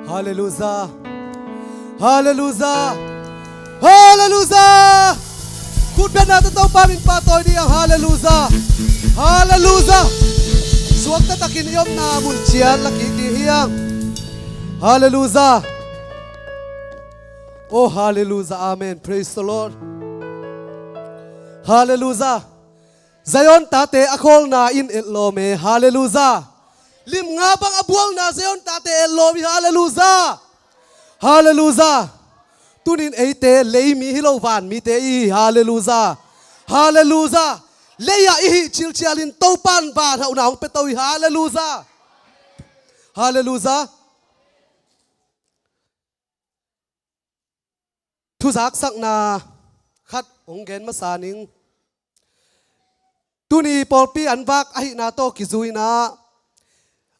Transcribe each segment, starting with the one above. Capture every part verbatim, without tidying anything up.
Halleluia. Halleluia. Halleluia. Khut beng na tawh Topa min pahtawi ding. Halleluia. Halleluia. Suakta takin i omna mun ciat la kik ding hi hang. Halleluia. Oh, halleluia. Amen. Praise the Lord. Halleluia. Zion tate a khawlna in etlawm e. Halleluia. Lim nga bang a bualna Zion tate etlawm hi. Halleluia. Halleluia. Tunin eite leimi hi lo, vanmite i hi. Halleluia. Halleluia. Lei-ah i hih cilcialin Topan vanhauhna hong pia to hi. Halleluia. Halleluia. Thuzaksakna khat hong gen masa ning. Tuni pawlpi an vak ahihna tawh kizui-in ah,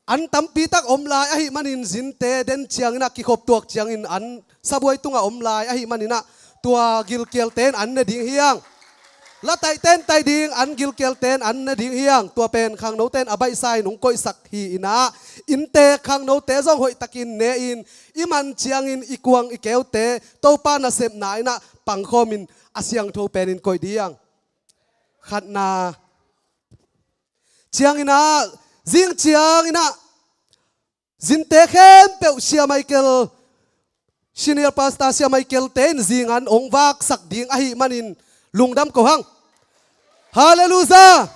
an tampi tak om lai ahih manin zinte den ciangin ah, kikhop tuak ciangin an sabuai tungah om lai ahih manin ah, tua gilkialte in an ne ding hi hang. Lataihte in tai ding, an gilkialte in an ne ding hi hang. Tua pen khangnote in a baihsa-in hong koihsak hi-in ah, innte khangnote zong hoihtakin ne-in, i man ciangin i kuang i keute Topa nasepna in ah pangkhawmin a siangtho penin koih ding. Khatna ciangin ah, zing ciangin ah, zinte khempeuh Sia Michael, Senior Pastor Sia Michael-te in zingan hong vaksak ding ahih manin lungdam ko hang. Halleluia.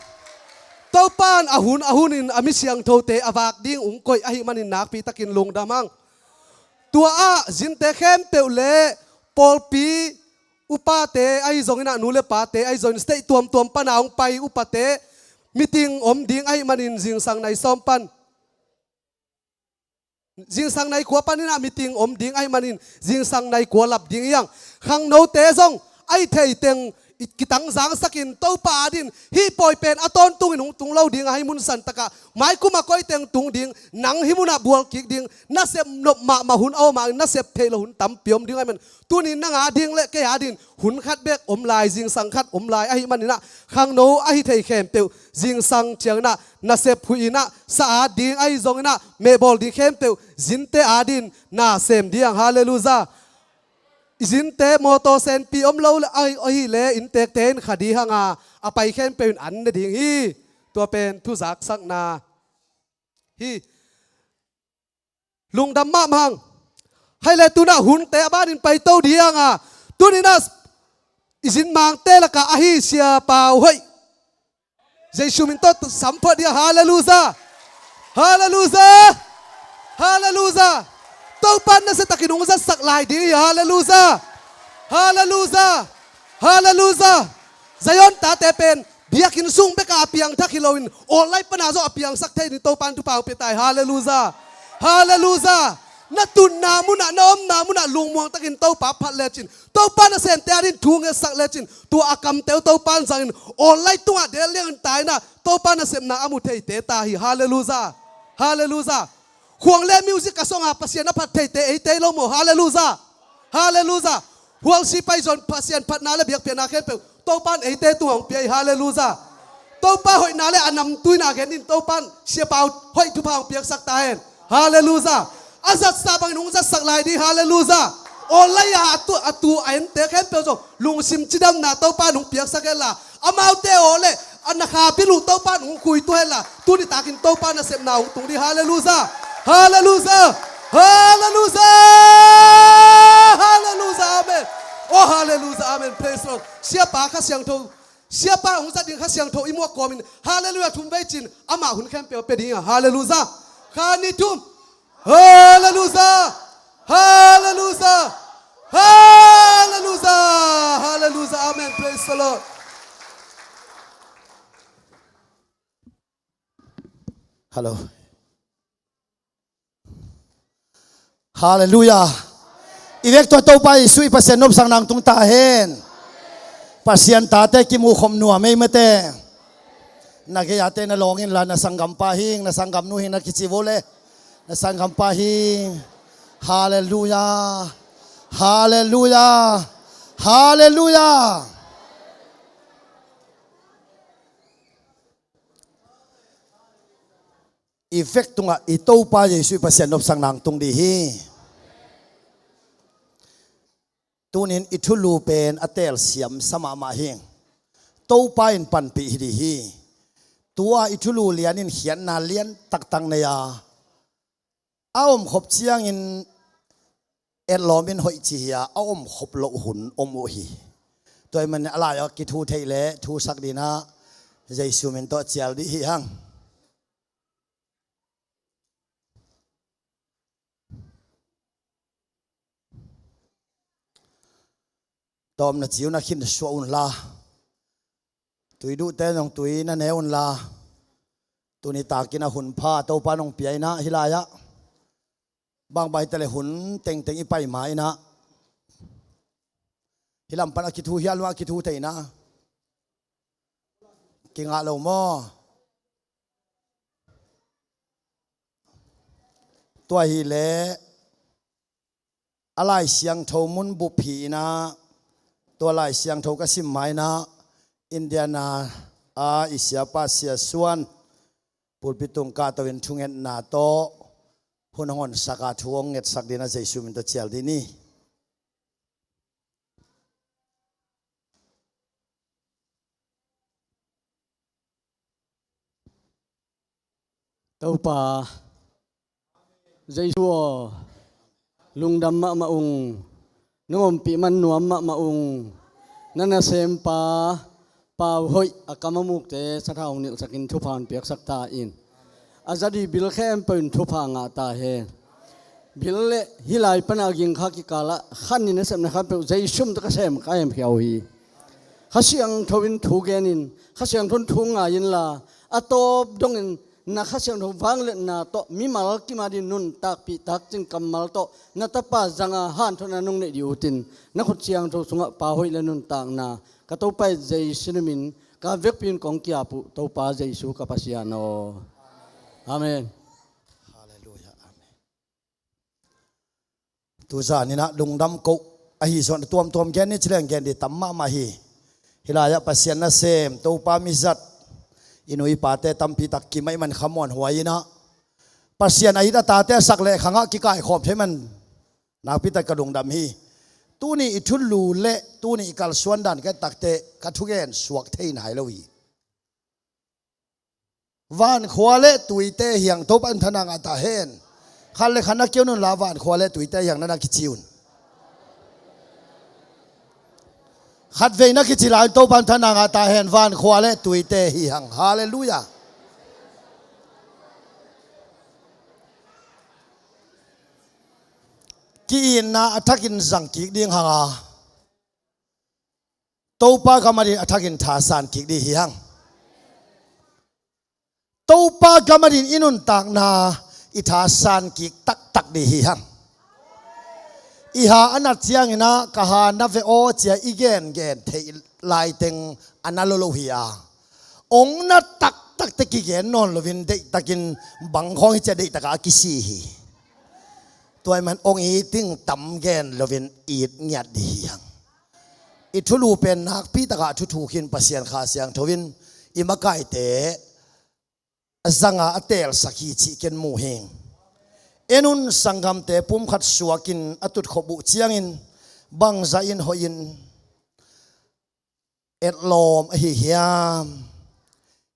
Topan a hun a hunin a mi siangthote a vak ding hong koih ahih manin nakpi takin lungdam hang. Tua ah zinte khempeuh le pawlpi upate ahi zongin ah, nu le pate ahi zongin, state tuamtuam pana hong pai upate, meeting om ding ahih manin zingsang nai sawm pan, zingsang nai kua panin ah meeting om ding ahih manin zingsang nai kua lap ding hi hang. Khangnote zong ahi theiteng i kitangzangsakin Topa adin hih pawi pen a tawntungin hong tung lo ding a, hih mun santakah maikum a koiteng tung ding, nang hih munah bual kik ding, nasep nop mahmah hun a om ah, nasep theih lo hun tampi om ding ahih man. Tunin nang ading le kei adin hun khat bek om lai, zingsang khat om lai ahih manin ah, khangno ahi thei khempeuh zingsang ciangin ah nasep huih in ah, sa at ding ahi zongin ah, mehbawl ding khempeuh zinte adin na sem ding. Halleluia. I zinte mawtaw senpi om lo le ahi, ahi le inntekte in kha ding hang a, a pai khempeuh in an ne ding hi. Tua pen thuzaksakna hi. Lungdam mahmah hang. Hai le tunah hunte a banin paito ding hang a, tuninah i zin mangte lakah ahi Sia Pau Hoih, Jesu min tawh sam phot ding. Halleluia. Halleluia. Halleluia. Topan nasiatakin hong zatsak lai ding hi. Halleluia. Halleluia. Halleluia. Zion tate pen biakinn sung beka a piangthak hi loin, online pana zong a piangsak thei ding Topan thupha hong pia ta hi. Halleluia. Halleluia. Na tunna munah, na omna munah lungmuang takin Topa phat lecin, Topa nasemte adin thu ngetsak lecin, tua a kamte uh Topan zangin online tungah del liangin tai-in ah, Topa nasepna a mu theite ta hi. Halleluia. Halleluia. Khuang le music a song a Pasian a phat theite eite hi lo maw? Halleluia. Halleluia. Hualsi pai zon Pasian phatna le biakpiakna khempeuh Topan eite tungah hong pia hi. Halleluia. Topa hoihna le a namtui na genin Topan Sia Pau Hoih thupha hong piaksak ta hen. Halleluia. A zatsa bangin hong zatsak lai ding. Halleluia. Aw lai-a a tu, a tu a ente khempeuh zong lungsim cidamna Topan hong piaksak hen la, amaute aw le a na kha bil uh Topan hong khuitua hen la, tuni takin Topa nasepna hong tung ding. Halleluia. Halleluia. Halleluia. Halleluia. Amen. Oh, halleluia. Amen. Praise the Lord. Siapa Kha Siangtho, Siapa hong zat ding Kha Siangtho i muak kawmin halleluia thum vei cin, amah hun khempeuh a pia ding a. Halleluia. Kha, nih, thum. Halleluia. Halleluia. Halleluia. Halleluia. Amen. Praise the Lord. Hello. Halleluia. I vek tua Topa Jesu i Pasian nopsakna hong tung ta hen. Pasian tate kimukhop nuam ei mate. Na gei-ate na lawng inla, na sanggampa hing, na sanggamnu hing na kici vo le, na sanggampa hing. Halleluia. Halleluia. Halleluia. I vek tungah i Topa Jesu i Pasian nopsakna hong tung ding hi. Tunin i thulu pen a telsiamsa mahmah hi. Topa in panpih hi dih hi. Tua i thulu lian in khiatna lian taktak nei a, a omkhop ciangin etlawm in hoih ci hi a, a omkhop loh hun om uh hi. Tua ahih manin a lai-ah kithu theih leh thusak dingin ah Jesu min tawh cial dih hi hang. Tawpna ci un a khin suah unla, tui duhte zong tui na ne unla, tuni takin a hun pha Topa nong pia in ah hih lai-ah bangbang hi ta leh hun tengteng i pai ma in ah hih lam pan a kithu hial lo a kithu thei in ah kingah lo maw? Tua hi leh a Lai Siangtho mun bup hi in ah, tua Lai Siangtho ka sim ma in ah Indiana a i siapa Sia Suan pulpit tung kahto in thungetna tawh hun hong honsak a, thu hong ngetsak dingin ah Jesu min tawh cial dih ni. Topa Jesu aw, lungdam mahmah ung, nong ompih man nuam mahmah ung. Na nasempa Pau Hoih a kam a mukte sathau nilhsakin thupha hong piaksak ta in. A za ding bil khempeuh in thupha ngah ta hen. Bil le hih lai pan a ging kha kikal ah khan in a sepna kha peuh Jesu min tawh ka sem ka hemkhia uh hi. Kha Siangtho in thu gen in, Kha Siangtho in thu ngai inla, a tawp dongin na Kha Siangtho vangliatna tawh mimal kim a ding nuntakpih takcing kammal tawh na tapa zanga hanthotna nong neih ding uh tin, na khut siangtho sungah Pa hoih le nuntakna ka Topa i Jesu min ka vekpi in kong ki-ap uh, Topa Jesu ka Pasian aw. Amen. Halleluiah. Amen. Tuzan in ah lungdam koh ahi zongin a tuamtuam gen ni ci leng gen ding tam mahmah hi. Hih lai-ah Pasian nasem, Topa mizat i nu i pate tampi tak kim ahih man khamuanhuai in ah Pasian a it a tate a sak leh khangah kikaikhawm thei man nakpi tak ka lungdam hi. Tuni i thulu le tuni i kalsuan dan ka et takteh ka thugen suak thei nai lo hi. Vankhua le tuite hi hang, Topa in thana ngah ta hen. Khat le khat na keu unla, vankhua le tuite hi hang na na kici un. Khatvei na kici lai un, Topa in thana ngah ta hen, vankhua le tuite hi hang. Halleluiah. Ki-itna a thakin zang kik ding hang a, Topa gam adingin a thakin thasan kik ding hi hang. Topa gam adingin i nuntakna i thasan kik taktak ding hi hang. I ha a nat ciangin ah ka ha na ve aw ci-a i gengen theih laiteng a na lolo hi a, ong na taktakte kigen nawn loin deihtakin bang khawng hi ci-a deihtakah a kisi hi. Tua ahih man ong it ding tam gen loin it ngiat ding hi hang. I thulu pen nakpi takah thuthu khin Pasian Kha Siangtho in i makaite a zanga a teelsak hi cih ken mu hi. En un, sanggamte pumkhat suakin a tutkhop uh ciangin bangzah in hoih in etlawm ahi hiam?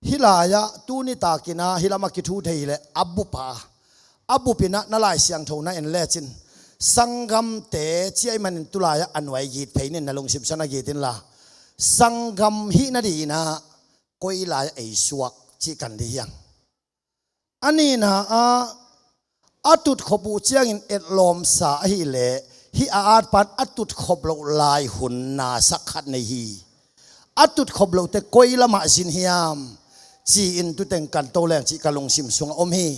Hih lai-ah tuni takin ah hih lamah kithu thei hileh a bup a, a bup in ah na Lai Siangtho na en lecin sanggamte ci ahih manin tu lai-ah a nuai git phei nin, na lungsim sungah na git inla, sanggam hih nadingin ah koi lai-ah ei suak cih kan ding hi hang. A nihna ah a tutkhop uh ciangin etlawmsa ahileh hih a atpan a tutkhop loh lai hun nasak khat nei hi. A tutkhop lohte koi lamah zin hiam ci-in tuteng kan to leng cih ka lungsim sungah om hi.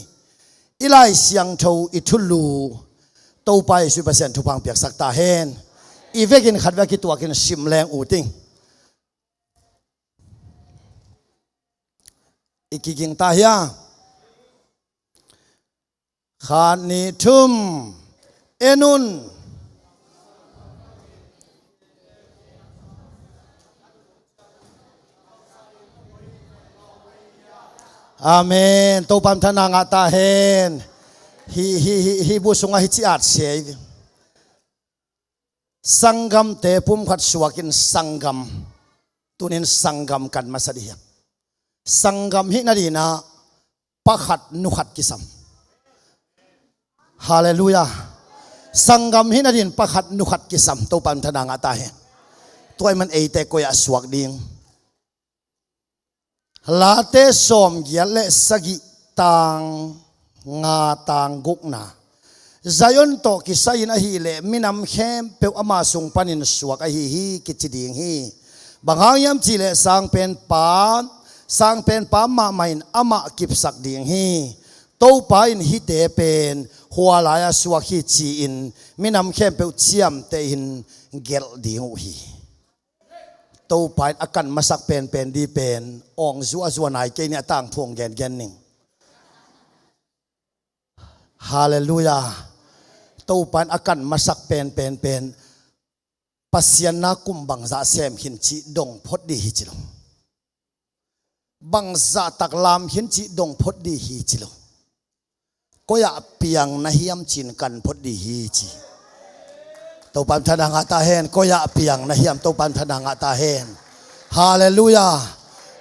I Lai Siangtho, i thulu, Topa Jesu Pasian thupha hong piaksak ta hen. I vekin khatvei a kituakin sim leng uh ting. I kiging ta hia? Khat, nih, thum. En un. Amen. Topa in thana ngah ta hen. Hih, hih, hih, hih bu sungah hih ci-at sia hi. Sanggamte pumkhat suakin sanggam, tunin sanggam kan masa dih hiam? Sanggam hih nadinah pakhat nukhat kisam. Halleluiah. Sanggam hih nadin pakhat nukhat kisam. Topa in thana ngah ta hen. Tua ahih man eite koi-ah suak ding? Late sawmgiat le sagih, tang nga, tang gukna. Zion tawh kisai-in ahih leh minam khempeuh ama sung panin suak ahi hi, kici ding hi. Bang hang hiam cih leh sangpenpa, sangpenpa mahmah in amah kipsak ding hi. Topa in hihte pen hua lai-a suak hi ci-in minam khempeuh ciamteh in gelh ding uh hi. Topa in a kan masak penpen dih pen awng zuahzuah nai kei ni, a tangthu hong gengen ning. Halleluiah. Topa in a kan masak penpen pen Pasian na kum bangzah sem khin cih dong phot dih hi ci lo. Bangzah tak lam khin cih dong phot dih hi ci lo. Koi-ah piang na hiam ci-in kan phot dih hi ci. Topa in thana ngah ta hen. Koi-ah piang na hiam? Topa in thana ngah ta hen. Halleluiah.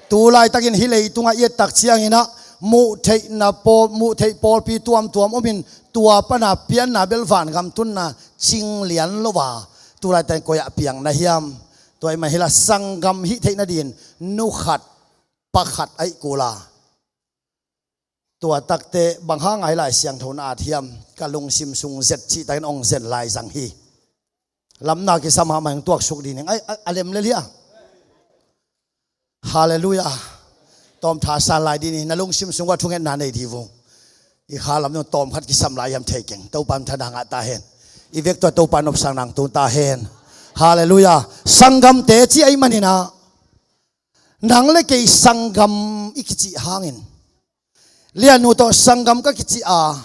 Tu laitakin hih leitungah i et tak cianginah muh theihna pawl, muh theih pawlpi tuamtuam omin tua pana pianna bel vangam tunna cing lian lo a, tu laitakin koi-ah piang na hiam? Tua ahih man hih lai sanggam hih theih nadin nukhat pakhat ahih kula. Tua takte bang hang a hih Lai Siangtho na at hiam? Ka lungsim sung zet cihtakin hong zen lai zang hi. Lamna kisam mahmah in tuaksuk dih ning. Ai, a, a lem lel hi a. Halleluiah. Tawm thasan lai dih ni, na lungsim sung uah thungetna nei dih vung. I kha lam nung tawm khat kisam lai hiam thei keng. Topa in thana ngah ta hen. I vek tua Topa in nopsakna hong tung ta hen. Halleluiah. Sanggamte ci ahih maninah nang le kei sanggam i kicih hangin, Lianu tawh sanggam ka kicih a,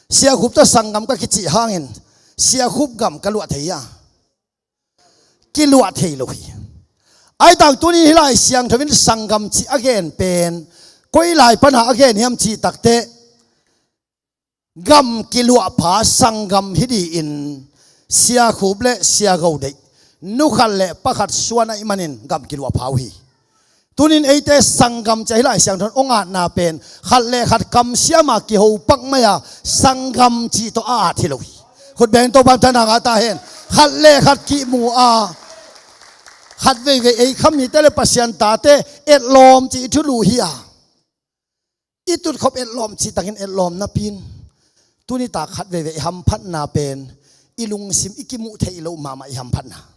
Sia Khup tawh sanggam ka kicih hangin Sia Khup gam ka luah thei a, kiluah thei lo hi. Ahi tak tunin hih Lai Siangtho in sanggam cih a gen pen koi lai pana a gen hiam cih takteh, gam kiluahpha sanggam hi dih in Sia Khup le Sia Go deih, nukhat le pakhat suan ahih manin gam kiluahpha uh hi. Tunin eite sanggam cih a hih Lai Siangtho in hong atna pen khat le khat kamsiam a kiho pak mai a, sanggam cih tawh a at hi lo hi. Khut beng in Topa in thana ngah ta hen. Khat le khat kimu a, khat veivei ei kha mite le Pasian tate etlawm cih i thulu hi a, i tutkhop etlawm cihtakin etlawm napi-in, tuni tak khat veivei i hamphatna pen i lungsim i kimuh theih loh mahmah i hamphatna.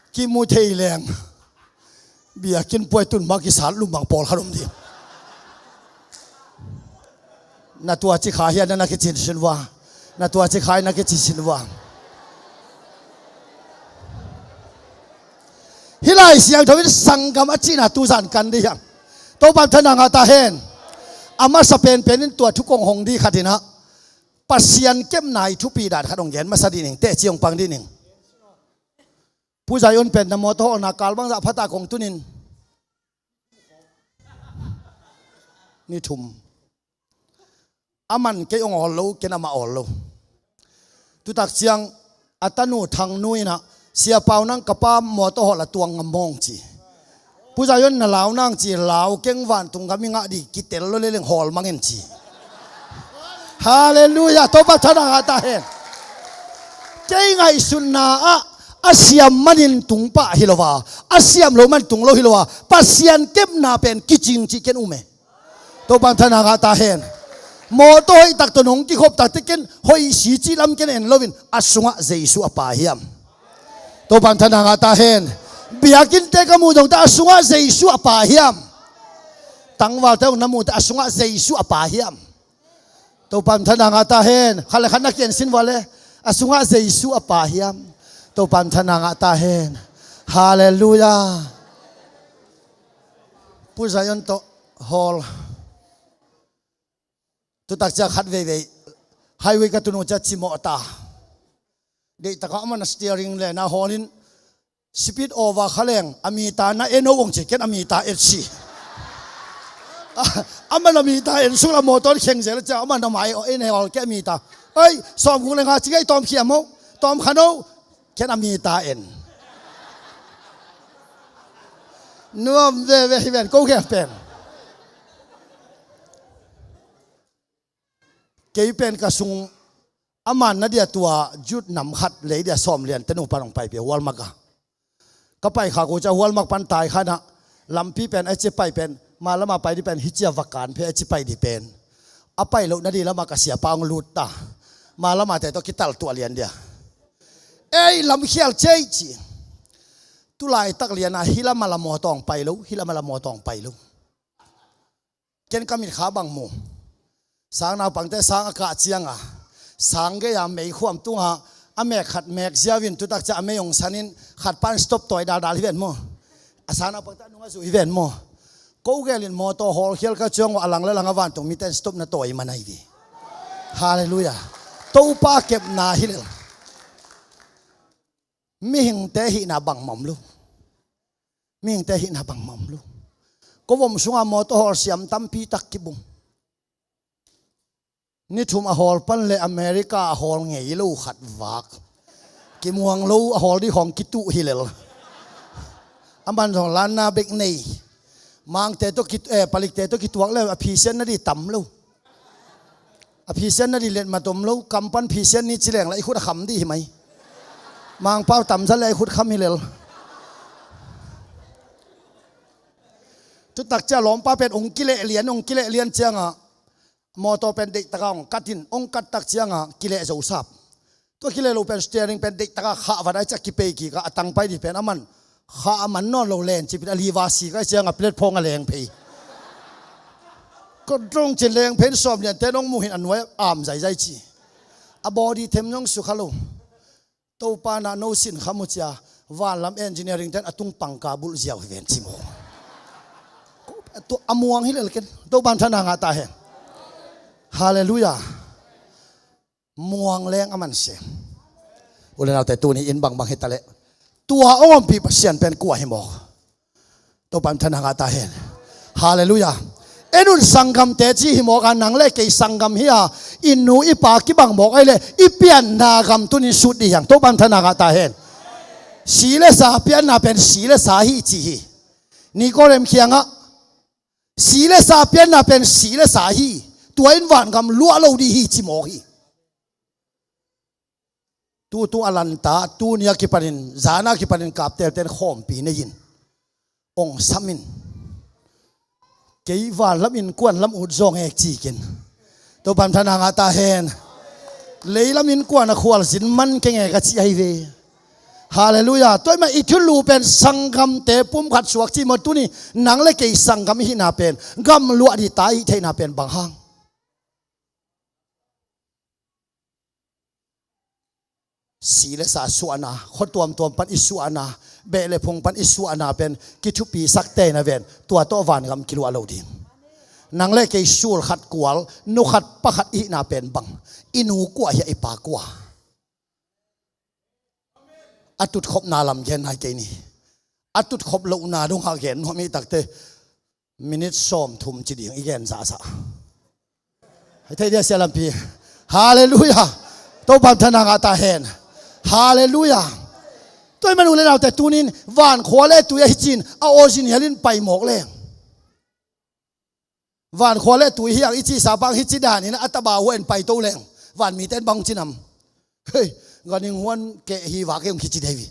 Kimu thei leng biakinn puai tun mah kisat lum bang pawlkhat om ding. Na tua ci kha hiam, na na kici sin vua. Na tua ci kha hiam, na kici sin vua. Hih Lai Siangtho in sanggam a cihna tuzan kan dih hiam? Topa in thana ngah ta hen. A masa penpen in tua thu kong hong dih khat inah Pasian kepna i thupi dan khat hong gen masa dih ning. Teci hong pang dih ning. Pu Zion pen na mawtaw hawlna kal bangzah pha ta kong tunin ni thum. Aman kei hong hawl lo, ken amah hawl lo. Tutak ciang a tanu Thangnu inah, Sia Pau, nang ka pa mawtaw hawl a tuang ngam maw, hong ci. Pu Zion, na lau nang ci, lau keng, vantung gam i ngah dih, kitel lo leleng hawl mang in ci. Halleluiah. Topa thana ngah ta hen. Kei ngaihsutna ah a siam manin tung pah hi lo a, a siam lo man tung lo hi lo a, Pasian kepna pen kicing cih ken um e. Topa in thana ngah ta hen. Mawtaw hoih tak tawh nong kikhop tak teh ken hoih si cih lam ken en loin a sungah Jesu a pa hiam? Topa in thana ngah ta hen. Biakinnte ka muh dongte a sungah Jesu a pa hiam? Tangvalte hong na muhte a sungah Jesu a pa hiam? Topa in thana ngah ta hen. Khat le khat na kiensin vua le, a sungah Jesu a pa hiam? Topa in thana ngah ta hen. Halleluiah. Pu Zion tawh hawl. Tutak ciang khat veivei highway ka tun uh ciang cimawh ta. Deihtakah amah na steering le na hawlin speed over kha leng a meter na en uh, hong ci, ken a meter et si. Aman a mita en suk la mawtaw in kheng zel a cia, aman a mai in hei hawl kei a mita. Ei, sawmguk le nga ci ngei tawm khiam ho, tawm khan ho, ken a mita en. Nuam veve hi ven ko khel pen. Kei pen ka sung a man na dia tua Jut nam khat lei dia sawm lian te nung pan hong pai pia hualmak a. Ka pai kha ko ca hualmak pan tai khan a lampi pen a ci pai pen ma lama pai di pen hi cia vakan phe a ci pai di pen. A pai lo na di lama ka siapa hong lut ta. Ma lama te tawh kital tuah lian dia. Ei lam khial cei ci. Tulai tak lian a hi lama la mawtaw hong pai lo, hi lama la mawtaw hong pai lo. Ken ka mit kha bang mu. Sang naupangte sang a kah cianga sang gei a meikhuam tunga a mek khat mek ziau in tutak cia a mei hong sanin khat pan stop tawi daldal hi ven mu. A sang naupangte a nung a zuh hi ven mu. Ko gelin mawtaw hawlkhial ka ciang a lang le lang a vantung miten stop na tawi man ahi vi. Halleluiah. Topa kepna hi lel. Mihingte hihna bang mawm lo. Mihingte hihna bang mawm lo. Ko vom sunga mawtaw hawl siam tampi tak kibum. Ni thum a hawl pan le America a hawl ngei lo khat vak. Kimuang lo a hawl di hong kituh hi lel. A man zong lanna bek nei. Mangte tawh ki, eh, palikte tawh kituak le a phisian na di tam lo. A phisian na di let matom lo, kam pan phisian ni ci leng la i khut a kham di hi mai. Mangpau tam za le i khut kham hi lel. Tutak cia lawmpa pen ong kileh lian, ong kileh lian cianga mawtaw pen deihtaka ong katin, ong kat tak cianga kileh zo sap. Tua kileh lo pen steering pen deihtaka khah vat ai cia kipei kika a tang pai di pen a man. Khah a man nawn lo len cipin a liva si kai cianga platform a leng phei. Ko dong cin leng phei sawm lian te nong muhin a nuai am zaizai ci. A body them nong sukha lo. Topa na no sin kha mu cia, vanlam engineering ten a tung pangka bulh ziau hi ven ci maw. A muang hi lel ken, Topa thana ngah ta hen. Halleluiah. Muang leng a man se. Ule naute tuni in bangbang hi ta leh. Tua ong ompih Pasian pen kua hi mawk. Topa in thana ngah ta hen. Halleluiah. En un sanggamte ci hi mawk a nang le kei sanggam hi a i nu i pa kibang mawk ai le i pianna gam tunin sut di hiang. Topa in thana ngah ta hen. Si le sa pianna pen si le sa hi ci hi. Nikodem khiangah si le sa pianna pen si le sa hi. Tua in vangam luah lo di hi ci mawk hi. Tutu a lanta, tuni a kipanin, zana kipanin kaptelten khawmpi nei in. Ong samin. Kei vanlam in kuan lam ut zawng ek cikin. Topa in thana ngah ta hen. Leilam in kuan a khualzin man keng ek a ci ahi ve. Halleluiah. Tua ima i thulu pen sanggamte pumkhat suak ci maw tuni nang le kei sanggam i hihna pen. Gam luah di ta i theihna pen bang hang. Si le sa suahna, khua tuamtuam pan i suahna, beh le phung pan i suahna pen kithupisak tei na ven, tua tawh vangam kiluah lo ding. Nang le kei sul khat kual, nu khat pa khat i hihna pen bang, i nu kua hi a i pa kua. A tutkhopna lam gen nai kei ni. A tutkhop lohna dongah gen nuam i takte. Minute sawm thum ci ding i gen zahzah. Hei thei dia sia lampi. Halleluiah. Topa in thana ngah ta hen. Halleluiah. Tua i manu le naute tunin vankhua le tui a hicin a awzin hialin pai mawk leng. Vankhua le tui hiang i ci sapang hici danin a taba huan pai to leng. Van miten bang cinam. Hei, ganing huan keh hi vak e hong kici dei vi.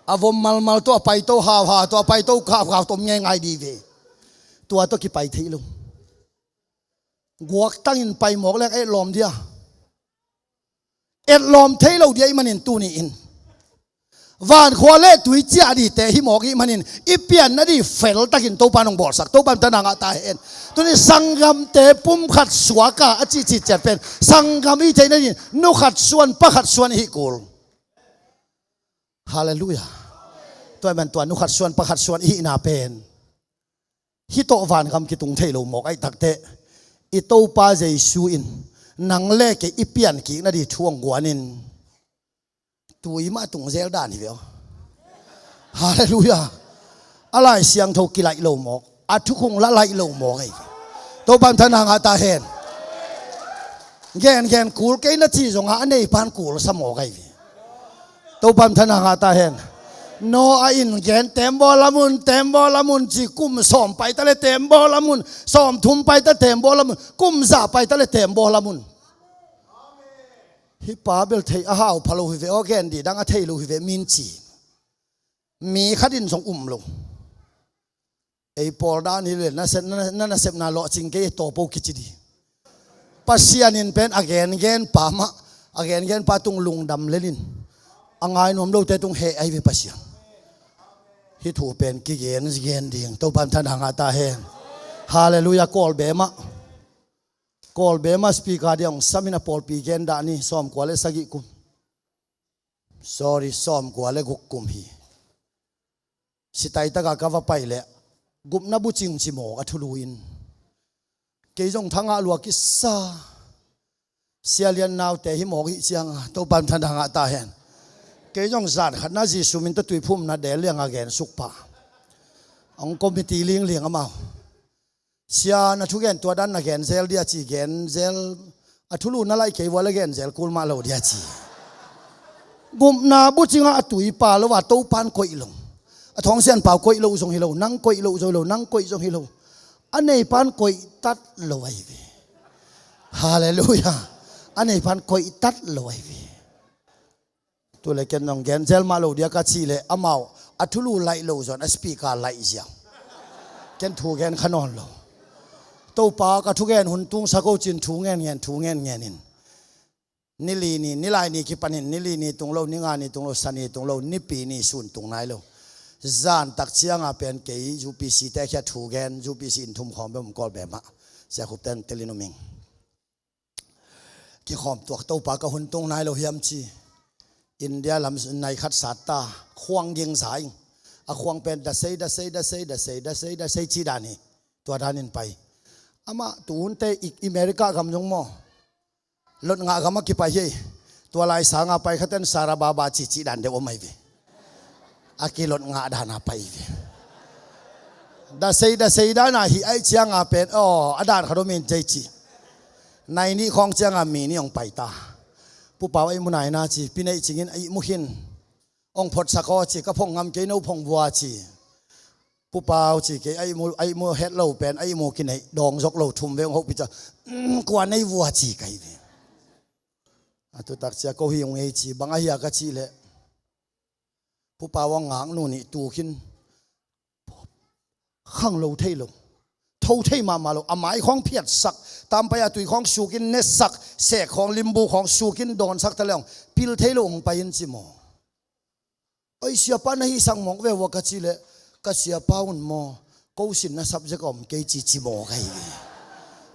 A vom malmal tawh a pai to hauhau tawh a pai to kauhau tom ngei ngai di ve. Tua tawh kipai thei lo. Guaktangin pai mawk leng etlawm dia. Etlawm thei lo dia i manin tuni in. Vankhua le tui ciah dite hi mawk i manin i pianna di fel takin Topa nong bawlsak Topa in thana ngah ta hen. Tuni sanggamte pumkhat suaka a cihcih ciat pen sanggam i theihna din nukhat suan pakhat suan i hih kul. Halleluiah. Tua man tua nukhat suan pakhat suan i hihna pen. Hih tawh vangam kitung thei lo mawk aih takte i Topa Jesu in nang le kei i pian kikna di thu hong guanin tui mah tung zel dan hi ve aw. Halleluiah. A Lai Siangtho kilaih lo mawk, a thukhun la laih lo mawk ahi ve. Topa'n thana ngah ta hen. Gengen kul kei na ci zongah a neipa'n kul sa mawk ahi ve. Topa'n thana ngah ta hen. Noah in gen, "Teembaw lam un, teembaw lam un," ci, kum sawm paita le teembaw lam un, sawm thum paita teembaw lam un, kum za paita le teembaw lam un. Hih pa bel thei a hau pha lo hi ve aw, gen dih dang a thei lo hi ve, min ci. Mi khat in zong um lo. Ei pawl dan hi le, na sep, na, na, na sepna lawhcing kei, ei tawpo kici dih. Pasian in pen a gengen pa mah, a gengen pa tung lungdam lel in, a ngai nuam lote tung heh ahi ve Pasian. Hih thu pen kigen, gen ding. Topa'n thana ngah ta hen. Halleluiah. Kawlbe mah, Kawlbe mah speaker dia hong sam in, a pawlpi gen dah ni, sawmkua le sagih kum. Sorry, sawmkua le guk kum hi. Sitaitak ah ka va pai leh, gupna bucing ci mawk a thulu in. Kei zong thangah lua kisa. Sia Lian naute hi mawk hi ciang a, Topa'n thana ngah ta hen. Kei zong zan khat na Jesu min tawh tuiphumna del liang a gen suk pah. Hong committee lingling amau. Sia, na thugen tua dan na gen zel dia ci, gen zel, a thulu na laih kei vua le gen zel kul mah lo dia ci. Gupna bucing ah a tui pah lo a, Topa'n koih lo. A thawngsian pau koih lo zong hi lo, nang koih lo zong hi lo, nang koih zong hi lo. A neipa'n koih tat lo ahi ve. Halleluiah. A neipa'n koih tat lo ahi ve. Tu le ken nong gen zel mah lo dia ka cih leh, amau a thulu laih lo zong a speaker laih ziau. Ken thu gen kha nawn lo. Topa, ka thugen hun tung sa ko cin thu ngen ngen, thu ngen ngen in. Ni li ni, ni lai ni kipan in, ni li ni tung lo, ni nga ni tung lo, sa ni tung lo, Nipi ni sun tung nai lo. Zan tak ciang a pen kei U P C te khia thu gen, U P C in thum khawm bem, Kawlbe mah. Sia Khup ten telin um ing. Kikhawm tuak, Topa, ka hun tung nai lo hiam ci. India lam nai khat sat ta, khuang ging za ing. A khuang pen da sei, da sei, da sei, da sei, da sei, da sei ci dan hi. Tua dan in pai. Amah tu hunte i, America gam zong maw, lot ngah gam a kipai hi. Tua lai sang a pai khaten sara baba ci ci dan deuh om ahi ve. A kilot ngah dan a pai ve. Da sei, da sei dan a hi ahih ciang a pen, aw, a dan khat om in tei ci. Nai nih khawng ciang a mi nih hong pai ta. Pu Pau, ei mu nai na ci, pi Neih Cing in ei mu khin. Hong photsak aw ci, ka phong ngam kei, no phong vua ci. Pu Pau ci kei, ei mu, ei mu het lo pen, ei mu kineih, dawng zok lo thum vei hong hopih ciang, "Mm, kua nei vua?" ci ka hi ve. A tu tak ciang ko hi ung ei ci, bang a hia ka cih leh, Pu Pau a ngaknu nih tu khin, khang lo thei lo, tho thei mahmah lo, a mai khawng phiatsak, tampai a tui khawng sukin nesak, sek khawng, limbu khawng sukin dawnsak ta le hong pil thei lo hong pai in ci maw. Oi, siapa na hihsak mawk ve vua ka cih leh, ka siapa un maw, ko sinna subject a om kei ci ci mawk ahi ve.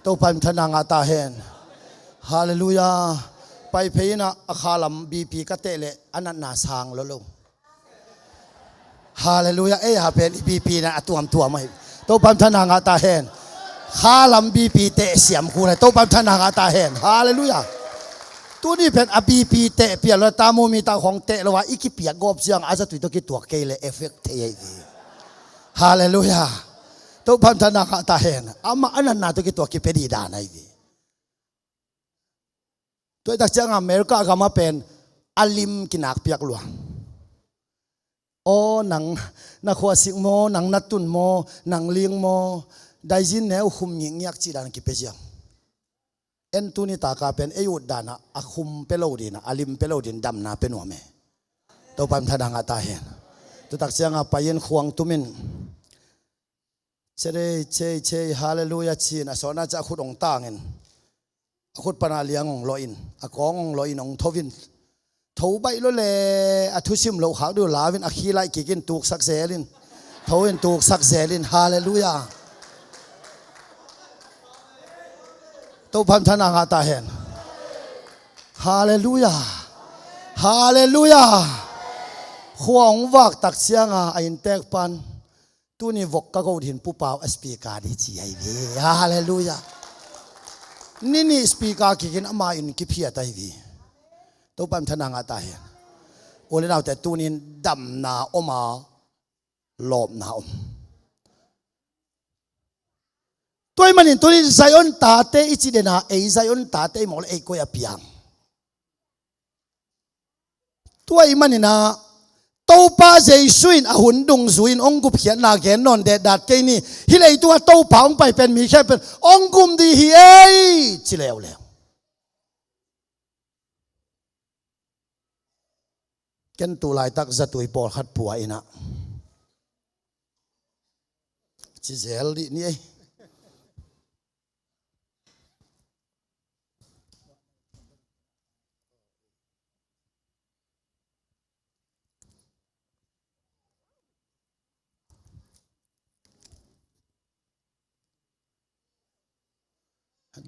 Topa'n thana ngah ta hen. Halleluiah. Pai phei in ah, a khalam B P ka teh leh a natna sang lo lo. Halleluiah. Ei a pen i B P na a tuamtuam ahi. Topa'n thana ngah ta hen. Khalam B P teh siam kul ahi. Topa'n thana ngah ta hen. Halleluiah. Tuni pen a B P teh pial lo, thermometer khawng teh lo a, i kipiak gawp ciang a zatui tawh kituak kei leh effect thei ahi ve. Halleluiah. Topa'n thana ngah ta hen. Amah a natna tawh kituak kipia dih dan ahi ve. Tua hi tak ciang a America gam a pen a lim kinak piak lua. Aw, nang na khuasik maw, nang na tun maw, nang ling maw, daizin neu khum ngikngiak cih dan kipia ziau. En tuni tak a pen ei ut dan ah a khum pia lo ding ah, a lim pia lo ding, damna pia nuam e. Topa'n thana ngah ta hen. Tu tak ciang a pai in khuang tum in, "Cei, cei, cei, halleluiah," ci in a sawtna ciang a khut hong tang in, a khut pan a liang hong lawh in, a kawng hong lawh in hong tho in, tho baih lo le, a thusim loh khak ding uh lau in, a khi laih kik in tuksak zel in, tho in tuksak zel in. Halleluiah. Topa'n thana ngah ta hen. Halleluiah. Halleluiah. Khua hong vak tak ciang a, a inntek pa'n, "Tuni vok ka go ding, Pu Pau a speaker ding," ci ahi ve. Halleluiah. Ni nih speaker kik in ama inn kiphiat ahi ve. Topa'n thana ngah ta hen. U le naute, tuni in damna om a, lawpna om. Tua ahih manin tuni-in Zion tate i ci den a, ei Zion tate i mawk leh ei koi a piang? Tua ahih manin ah Topa Jesu in a hun dungzui-in hong gupkhiatna gen nawn detdat kei ni. Hih leitungah Topa hong pai pen mi khempeuh in hong gum ding hi ei, ci leuleu. Ken tu laitak zatui pawlkhat pua in ah ci zel dih ni ei.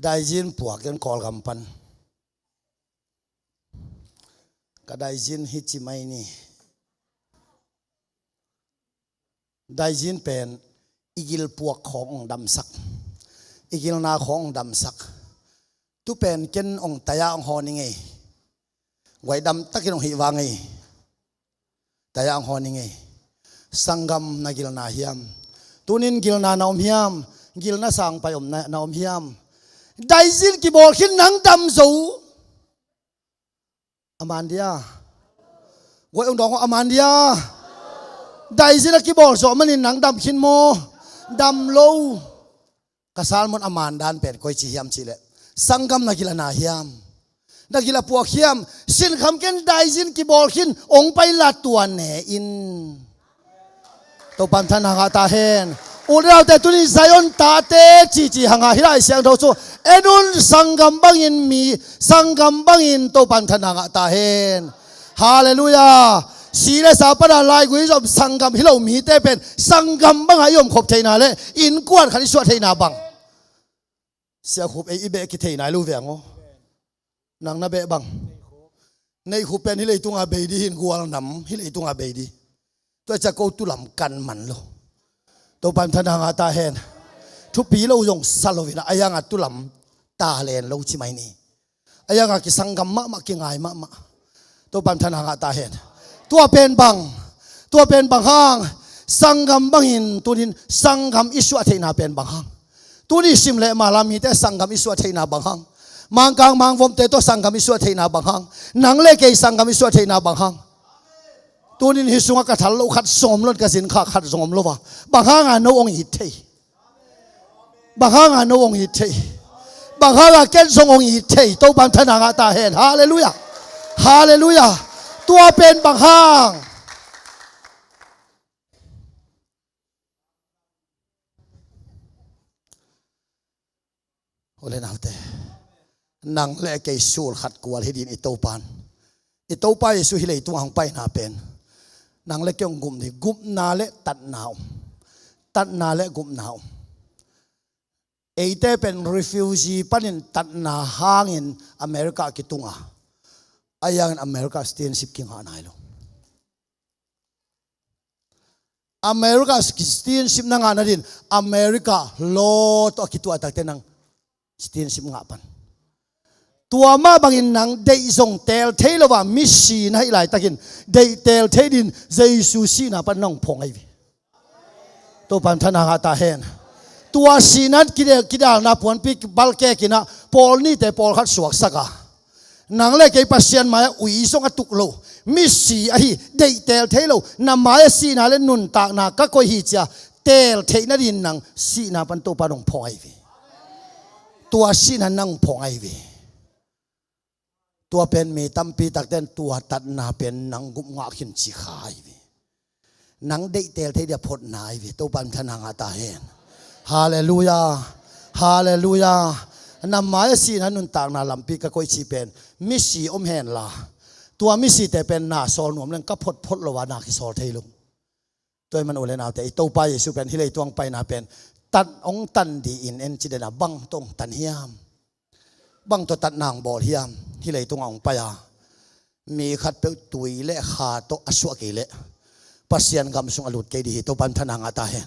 Daizin puak ken Kawlgam pan. Ka daizin hi ci mai ni. Daizin pen i gil puak khawng hong damsak, i gilna khawng hong damsak. Tu pen ken hong tai-a hong haw ning ei. Guai dam takin hong hih vang ei. Tai-a hong haw ning ei. Sanggam na gilna hiam? Tuni-in gilna na om hiam? Gilna sang pai om na, na om hiam? Daizin kibawl khin nang dam zo. A man dia? Guai hong dawng aw, a man dia? Daizin a kibawl zawh manin nang dam khin maw? Dam lo. Ka sermon a man dan pen koi ci hiam cih leh, sanggam na gil a na hiam? Na gil a puak hiam? Sinkham ken, daizin kibawl khin, hong pai la tua ne in. Topa'n thang ngah ta hen. U le naute, tuni Zion tate cici hang a, hih Lai Siangtho sung en un, sanggam bangin mi, sanggam bangin Topa'n thang ngah ta hen. Halleluiah. Si le sa pan a laigui zom sanggam hi lo mite pen sanggam bangah i omkhop theihna le innkuan khat i suah theihna bang. Sia Khup, ei i beh kithei nai lo veng aw. Nang na beh bang? Nei Khup pen hih leitunga bei dih hi, gual nam hih leitunga bei dih. Tua ciang ko tulam kan man lo. Topa'n thang ngah ta hen. Thupi lo zong sa lo in ah, a hiangah tulam ta len lo ci mai ni. A hiangah kisanggam mahmah, kingai mahmah. Topa'n thang ngah ta hen. Tua pen bang, tua pen bang hang? Sanggam bangin tuni-in sanggam i suah theihna pen bang hang? Tuni sim le mala mite sanggam i suah theihna bang hang? Mangkang mangvomte tawh sanggam i suah theihna bang hang? Nang le kei sanggam i suah theihna bang hang? Tuni-in hih sungah ka thal lo khat zong om lo, ka zin kha khat zong om lo a. Bang hanga no hong it thei? Bang hanga no hong it thei? Bang hanga ken zong hong it thei? Topa'n thang ngah ta hen. Halleluiah. Halleluiah. Tua pen bang hang? U le naute, nang le kei sul khat kual hi ding i Topa'n. I Topa Jesu hih leitung hong paina pen nang le kei hong gum ding, gupna le tatna om. Tatna le gupna om. Eite pen refugee panin tatna hangin America kitung a, a hiangin America citizenship kingah nai lo. America citizenship na ngah nadin America law tawh a kituah takte nang citizenship ngah pan. Tua mah bangin nang deih zong teel thei lo a, misi na hih laitakin deih teel thei dingin Jesu sihna pan nang phawng ahi ve. Topa'n thang ngah ta hen. Tua sihna kidal, kidalna puanpi balkek in ah pawl nihte pawlkhat suaksak a, nang le kei Pasian mai-ah ui zong a tuk lo, misi ahi, deih teel thei lo, na mai-ah sihna le nuntakna ka koih hi ci-a teel theih nadin nang sihna pan Topa'n hong phawng ahi ve. Tua sihna nang phawng ahi ve. Tua pen mi tampi takte'n tua tatna pen nang gup ngah khin ci kha ahi ve. Nang deih teel thei ding a photna ahi ve. Topa'n thang ngah ta hen. Halleluiah. Halleluiah. Na mai-ah sihna nuntakna lampi ka koih cih pen misi om hen la, tua misite pen na sawl nuam leng ka photphot lo a na kisawl thei lo. Tua ahih man u le naute, i Topa Jesu pen hih leitung hong paina pen tan, hong tan dingin en ci den a, bang tawh hong tan hiam? Bang tawh tatna hong bawl hiam? Hih leitungah hong pai a, mi khatpeuh tui le kha tawh a suah kei leh Pasian gam sung a lut kei ding hi. Topa'n thang ngah ta hen.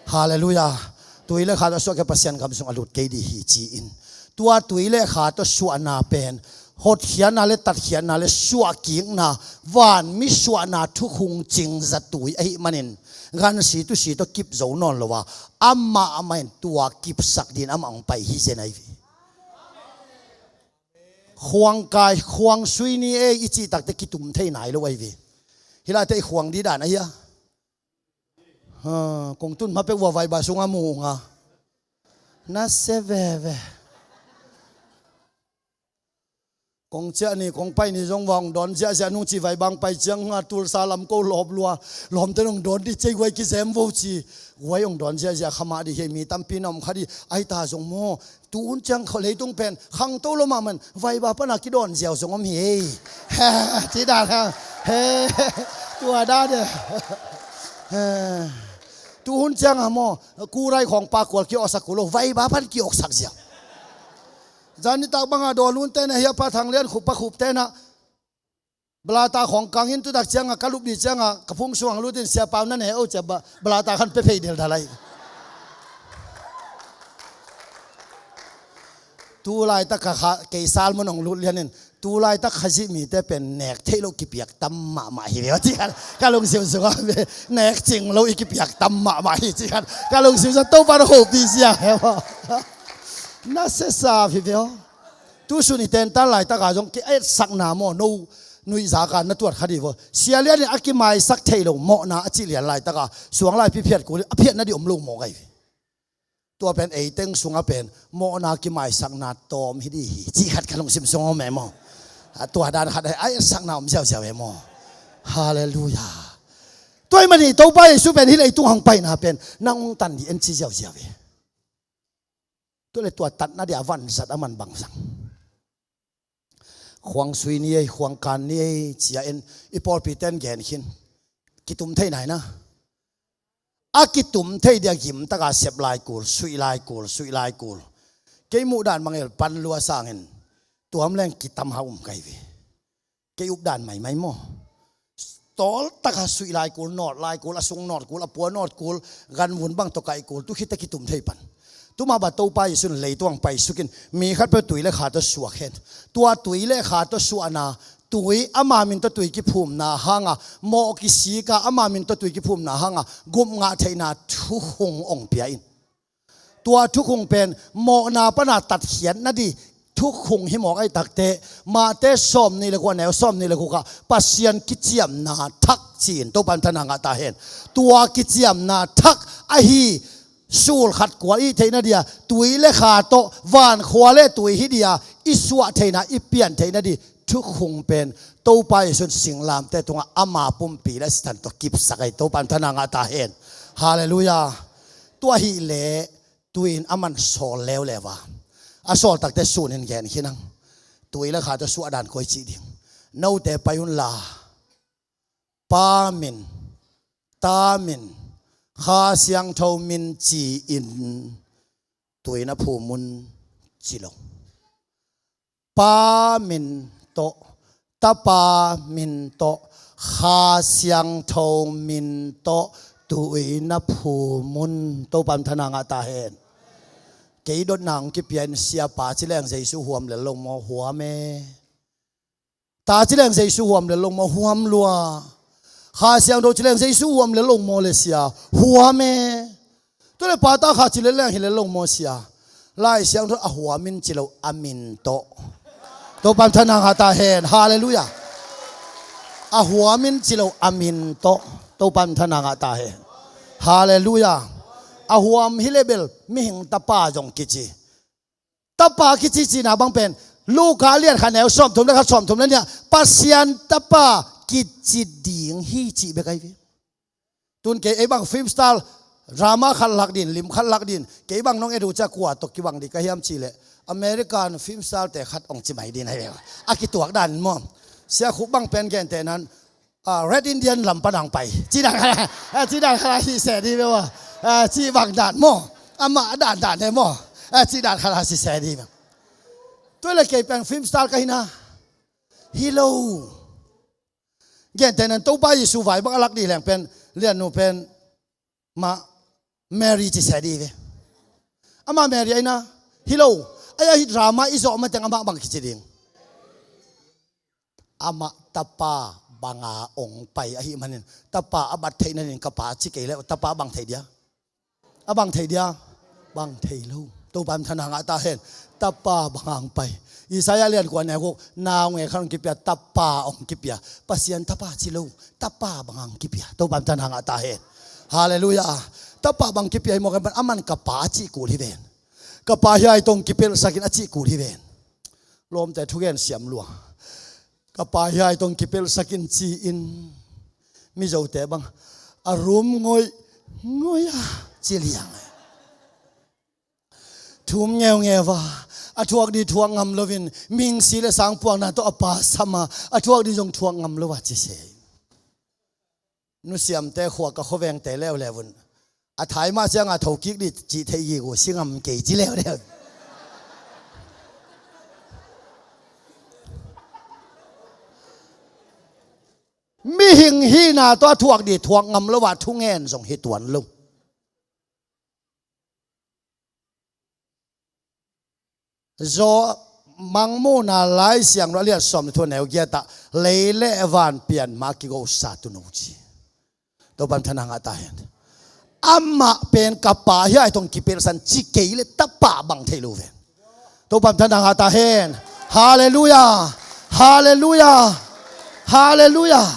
Halleluiah. Tui le kha tawh a suah kei, Pasian gam sung a lut kei ding hi ci-in, tua tui le kha tawh suahna pen hotkhiatna le tatkhiatna le suahkikna, vanmi suahna thukhung cing zatui ahih manin, gansi tusi tawh kip zo nawn lo a, amah amah in tua kipsak dingin amah hong pai hi zen ahi ve. Khuang kai, khuang sui ni ei i cih takte kitum thei nai lo ahi ve. Hi late i khuang dih dan ahi a. Ha, kong tun ma pek ua vaiba sungah mu unga. Na se veve. Kong ciah ni, kong pai ni zong va hong dawn ziahziah nung ci vaiba hong pai ciang a tulsa lam ko lawp lua. Lawmte nong dawn dih cei guai kizem vo ci. Guai hong dawn ziahziah khamah dih hi mi tampi na om kha dih. Ahi ta zong maw. Tu hun ciang leitung pen khangto lo mahmah in vaiba pana kidawn ziau zong om hi ei. He, ci dan ha. He, tua dan e. He. Tu hun ciang a maw, kurai khawng pa kual kiawksak kul lo, vaiba pan kiawksak ziau. Zan nitak banga dawn hun tena hiapa thang lian khup pa khup tena Balata khawng kangin tutak cianga ka lup dih cianga ka phung sungah lutin siapa na ne o cia ba, balata khan pe phei del dalai. Tu laitak kha kha kei salmon hong lut lianin tu laitak Khazih mite pen nek theih loh kipiak tam mahmah hi ve aw ci khan ka lungsim sungah ve nek cing lo i kipiak tam mahmah hi ci khan ka lungsim sungah Topa na hopih zia he maw? Na sesa hi ve aw. Tusun i tentan laitaka zong ki a etsakna maw no nuihzaka na tuat kha dih vaw. Sia lianin a kimaisak thei lo mawhna a cih lian laitaka suang laipi phiat kul a phiatna dih om lo maw gai ve. Tua pen eiteng sunga pen mawhna kimaisakna tawm hi dih hi cih khat ka lungsim sung om e maw? A tua dan khat a etsakna om ziauziau e maw? Halleluia. Tua i mani Topa Jesu pen hi leitung hong paina pen nang hong tan dih en ci ziauziau e. Tua le tua tatna dia vanzat a man bangzang. Khuang sui ni ei, khuang kan ni ei cia en i pawlpi ten gen khin. Kitum thei naina. A kitum thei dia gimtaka sep lai kul, suih lai kul, suih lai kul. Kei muh dan mangel pan lua sangin tuam leng kitam ha um kai ve. Kei updan maimai maw? Tawltaka suih lai kul, nawt lai kul, a sung nawt kul, a pua nawt kul, ganvun bang tawh kaih kul, tu khite kitum thei pan. Tuma ba Topa Jesu in leituang paisukin mi khat pe tui le kha tawh suak hen. Tua tui le kha tawh suahna, tui ama min tawh tui kiphumna hanga, mawh kisika ama min tawh tui kiphumna hanga, gupngah theihna thukhung ong pia in. Tua thukhung pen mawhna pana tatkhiat nadih thukhung hi mawk ahi takte, Mate sawm nih le kua neu sawm nih le kua Pasian kiciamna thak ci-in Topan thana ngah ta hen. Tua kiciamna thak ahi sul khat kual i theihna dia tui le kha tawh vankhua le tui hi dia i suah theihna i pian theihna dih thukhung pen Topa Jesu in singlamte tungah ama pumpi le sisan tawh kipsak ahi Topan thana ngah ta hen. Halleluia. Tua hi leh tui in a man sawl leuleu a, a sawl takte sunin gen khin ang. Tui le kha tawh suah dan koi cih ding. Note pai unla Pa min, Ta min, Kha Siangtho min ci-in tui na phum un ci lo. Pa min tawh, Tapa min tawh, Kha Siangtho min tawh tui na phum un. Topan thana ngah ta hen. Kei dotna hong kipia in Siapa ci leng Jesu huam lel lo maw? Huam e. Ta ci leng Jesu huam lel lo maw? Huam lua. Kha Siangtho ci leng Jesu huam lel lo maw le Sia? Huam e. Tua le Pa, Ta, Kha ci lel leng hi lel lo maw Sia? Lai Siangtho a huam in ci lo a min tawh. Topan thana ngah ta hen. Halleluia. A huam in ci lo a min tawh. Topan thana ngah ta hen. Halleluia. A huam hi le bel mihing tapa zong kici. Tapa kici cihna bang pen Luka lian khat neu sawmthum le khat, sawmthum le nih ah Pasian Tapa kici ding hi cih bek ahi ve. Tun kei ei bang film star drama khat lak din, lim khat lak din, kei bang nong et uh ciah kua tawh kibang dih ka hiam cih leh American film star te khat hong ci mai din ahi ve. A kituak dan maw? Sia Khup bang pen gente nan, ah, Red Indian lam pan hong pai. Ci dan khat, ah, ci dan khat hi se dih ve ua. Ah, ci bang dan maw? Amah dan dan he maw? Ah, ci dan khat hi se dih ve. Tua le kei pen film star ka hi na? Hi lo. Gente nan Topa Jesu vai bang a lak dih leng pen liannu pen mah Mary ci se dih ve. Amah Mary ahi na? Hi lo. Ahi a hi drama i zawh mateng amah bang kici ding? Amah tapa banga ong pai ahih manin, tapa a bat theih nadin ka pa ci kei leh tapa bang thei dia? A bang thei dia? Bang thei lo. Topa min thang ah ta hen. Tapa banga ong pai. Isaiah lian kua neu guk, nau nge khan ong kipia, tapa ong kipia. Pasian tapa ci lo, tapa banga ong kipia. Topa min thang ah ta hen. Halleluiah. Tapa bang kipia hi mawk, aman ka pa a cih kul hi ven. Ka pa hiai tawh ong kipelhsak in a cih kul hi ven. Lawmte thugen siam lua. Ka pa hiai tawh ong kipelhsak in ci-in, Mizote bang, a rum ngoih ngoih a ci liang. Thum ngeungeu a, a thuak ding thuak ngam loin, mihing si le sang puakna tawh a pa sam a, a thuak ding zong thuak ngam lo a ci se. Nusiamte khua, ka khuavengte leuleu un, a thai mah ciangin thokik ding cih theih gige uh, si ngam kei ci leuleu. Mihing hihna tawh a thuak ding thuak ngam lo a thungen zong hi tuan lo. Zaw Mangmuhna Lai Siangtho a lian sawm le thum, neu giat ah, lei le van pian ma kigosa tuan uh ci. Topa min thang ah ta hen. Amah pen ka pa hiai tawh ong kipelhsak in ci kei leh tapa bang thei lo ven. Topa min thang ah ta hen. Halleluiah. Halleluiah. Halleluiah.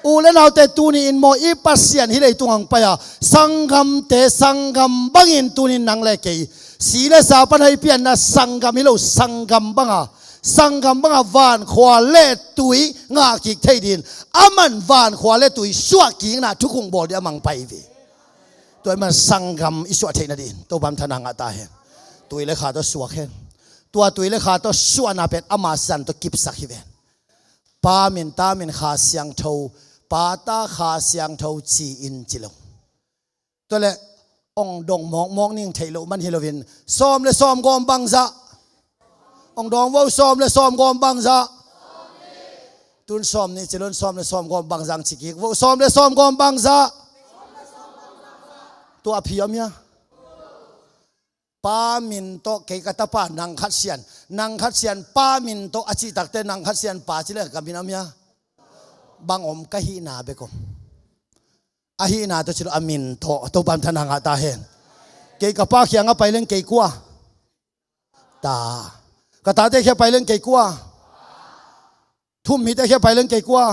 U le naute, tuni in maw, i Pasian hih leitung ah ong pai a, sanggamte sanggam bangin tuni in nang le kei, si le sa pan hei pianna sanggam hi lo, sanggam banga, sanggam banga vankhua le tui ngah kik thei dingin, aman vankhua le tui suah kikna thukhun bawl ding a mang pai hi ve. Tua ahih manin sanggam i suah theih nadingin Topa min thang ah ta hen. Tui le kha tawh suak hen. Tua tui le kha tawh suahna pen ama sisan tawh kipsak hi ven. Pa min, Ta min, Kha Siangtho, Pa, Ta, Kha Siangtho ci-in ci lo. Tua leh ong dong mawkmawk ning theih loh man hi loin, sawm le sawm gawm bangzah. Ong dawng vo, sawm le sawm gawm bangzah. Tun sawm nih ci lo in, sawm le sawm gawm bangzah ci kik vo, sawm le sawm gawm bangzah. Tua a phi om hia? Pa min tawh kei ka tapa nang khat sian, nang khat sian pa min tawh a cih takteh, nang khat sian pa ci leh ka min om hia? Bang om, ka hihna bek om. A hihna tawh ci lo, a min tawh. Topa min thang ah ta hen. Kei ka pa kiangah pai leng kei kua? Ta. Ka tate kiangah pai leng kei kua? Thu-um mite kiangah pai leng kei kua?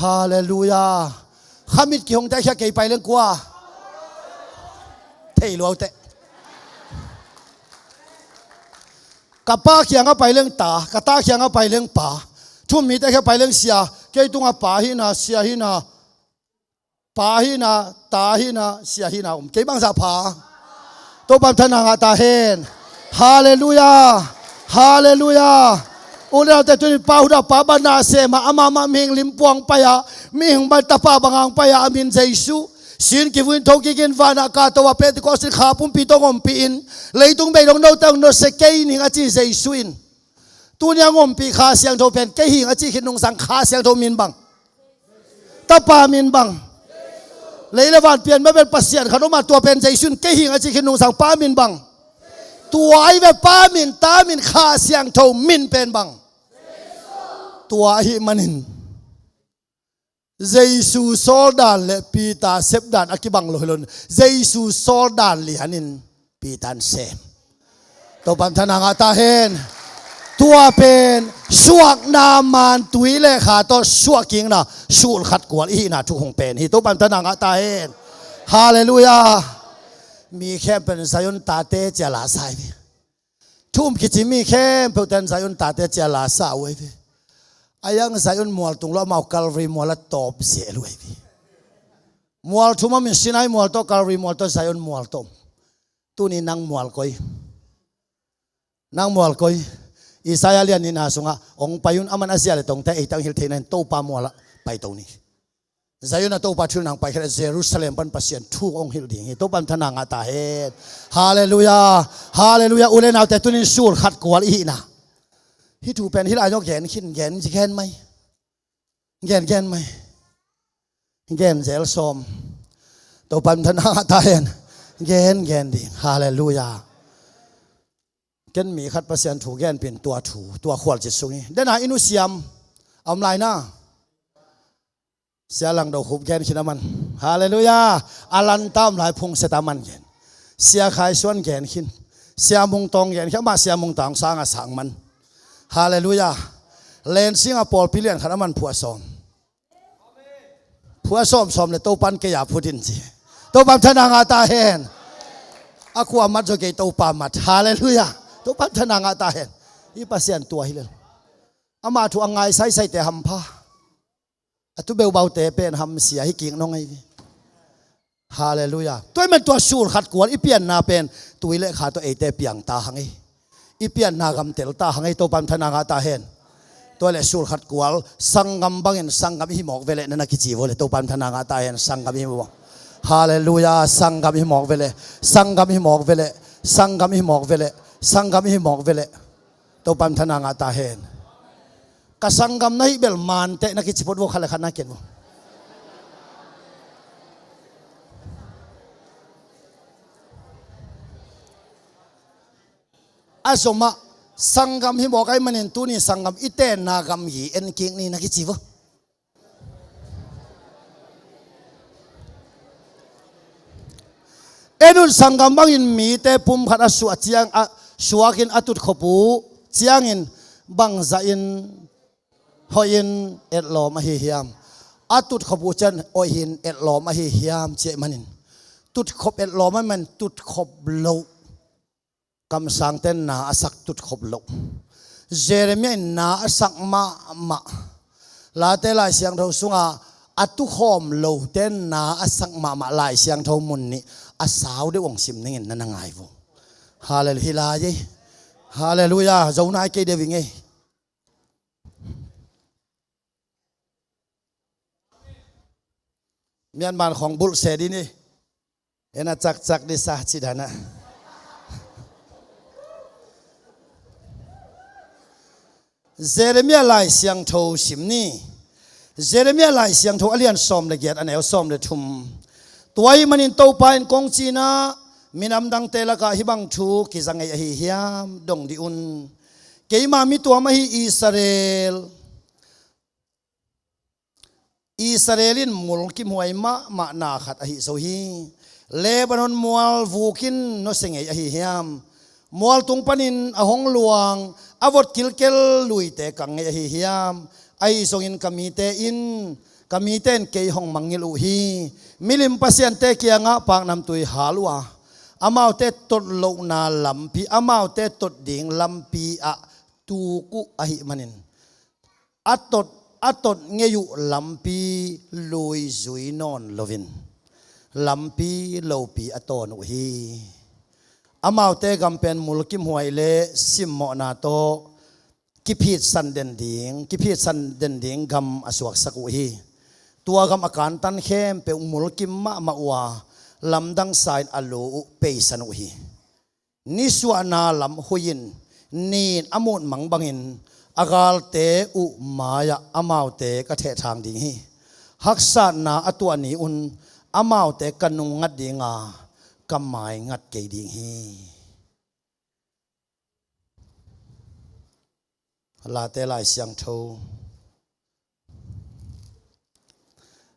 Halleluiah. Khamit kihongte kiangah kei pai leng kua? Thei lua uh teh. Ka pa kiangah pai leng ta, ka ta kiangah pai leng pa. Thu-um mite kiangah pai leng sia. Kei tungah pa hihna, sia hihna, pa hihna, ta hihna, sia hihna om. Kei bangzah pha? Topa min thang ah ta hen. Halleluiah. Halleluiah. U le naute, tuni Pa Huda, Pa Banah sem a, amah mah mihing lim puang pai a, mihing bang tapa banga ong pai a, a min Jesu. Si-in, kivui-in, thokikin, vanah kahto a, Pentecost in kha pumpi tawh ong ompih in, leitung beidong note ong nusia kei ning a ci Jesu in. Tuni a ong ompih Kha Siangtho pen kei hing a cih khit nungsang Kha Siangtho min bang? Tapa min bang? Lei le van pian ma pen Pasian khat om a, tua pen Jesu in kei hing a cih khit nungsang Pa min bang? Tua ahi ve, Pa min, Ta min, Kha Siangtho min pen bang? Tua ahih manin Jesu sawl dan le Peter sep dan a kibang lo hi lo in, Jesu sawl dan lianin Peter in sem. Topa min thang ah ta hen. Tua pen suahna man, tui le kha tawh suah kikna, sulkhat kual i hihna thukhun pen hi. Topa min thang ah ta hen. Halleluiah. Mi khempeuh in Zion tate ci a la sa hi ve. Thu-um kici mi khempeuh ten Zion tate ci a la sa uh ahi ve. A yang Zion mual tung lo, amau Calvary mual a tawp zel uh ahi ve. Mual thum om in, Sinai mual tawh, Calvary mual tawh, Zion mual tawh. Tuni nang mual koi? Nang mual koi? Isaiah lian nihna sungah, ong pai un, aman a zia le tongte ei tawh hilh theihna in Topa mual ah pai to ni. Zion ah Topa thilna ong pai khit leh Jerusalem pan Pasian thu ong hilh ding hi. Topa min thang ah ta hen. Halleluiah. Halleluiah. U le naute, tuni in sulkhat kual i hihna. Hih thu pen hih lai-ah gen khin, gen, gen mai. Gen, gen mai. Gen zel sawm. Topa min thang ah ta hen. Gen, gen ding. Halleluiah. Ken mi khat Pasian thu genpih in, tua thu, tua khualzin sung hi. Dena i nusiam, A om lai na. Sia Lang Do Khup gen khin a man. Halleluiah. A lanta om lai Phungset a man gen. Sia Khai Suan gen khin. Sia Mung Tawng gen khin. Amah Sia Mung Tawng sang a sang man. Halleluiah. Len Sing a pawlpi lian khat a man phuah sawm. Phuah sawm sawm le Topan kei a phut in ci. Topan thana ngah ta hen. A kua mat zaw kei Topa mat. Halleluiah. Topan thana ngah ta hen. Hih Pasian tua hi lel. Amah thu a ngai saisaite hampha. A tu beubaute pen hamsia hi kik nong ei ve. Halleluiah. Tua i man tua sul khat kual i pianna pen tui le kha tawh eite piang ta hang ei. I pianna gam tel ta hang ei, Topan thana ngah ta hen. Tua le sul khat kual sanggam bangin sanggam i hi mawk veleh na na kici vo le Topan thana ngah ta hen sanggam i hi mawk. Halleluiah, sanggam i hi mawk veleh, sanggam i hi mawk veleh, sanggam i hi mawk veleh, sanggam i hi mawk veleh. Topan thana ngah ta hen. Ka sanggam na hih bel manteh na kici phot vo khat le khat na ken vo. A zomah sanggam hi mawk ahih manin tuni sanggam i tenna gam hi en kik ni na kici vo. En un sanggam bangin mite pum khat a suah ciang a suakin a tutkhop uh ciangin bangzahin hoihin etlawm ahi hiam? A tutkhop uh ciang hoihin etlawm ahi hiam cih manin tutkhop etlawm ahih man tutkhop loh. Kamsangte na a sak tutkhop loh. Jeremiah in na a sak mahmah. Late Lai Siangtho sungah a tukhawm lote na a sak mahmah Lai Siangtho mun nih a sau deuh hong sim ningin na na ngai vo. Halleluiah, hi lai ei. Halleluiah, zo nai kei deuh ing ei. Myanmar khong bulh se dih ni. Ena cakcak dih sa ci dan a. Jeremiah Lai Siangtho sim ni. Jeremiah Lai Siangtho a lian sawm le giat a neu sawm le thum. Tua ahih manin Topa in kong cihna, minam dangte lakah hih bang thu kiza ngei ahi hiam dong dih un. Keima mi tuam ahi Israel. Israel in mulkimhuai mahmah na khat ahi zo hi. Lebanon mual vukin nusia ngei ahi hiam? Mual tung panin a hong luang a vot kilkel luite kang ngei ahi hiam? Ahi zongin ka mite in, ka mite in kei hong mangngilh uh hi. Milim pasiante kiangah paknamtui hal uh a, amaute tot lohna lampi, amaute tot ding lampi ah tuk uh ahih manin a tot, a tot ngei uh lampi lui zui nawn loin lampi lopi a tawn uh hi. Amaute gam pen mulkimhuai le simmawhna tawh kiphitsan den ding, kiphitsan den ding gam a suaksak uh hi. Tua gam a kantan khempeuh mulkim mahmah uh a, lamdang sa-in a lu uh peisan uh hi. Nisuahna lam huih in nin a mutmang bangin a galte uh mai-ah amaute ka thehthang ding hi. Haksatna a tuah ni-un amaute ka nung ngat ding a, ka mai ngat kei ding hi. Late Lai Siangtho.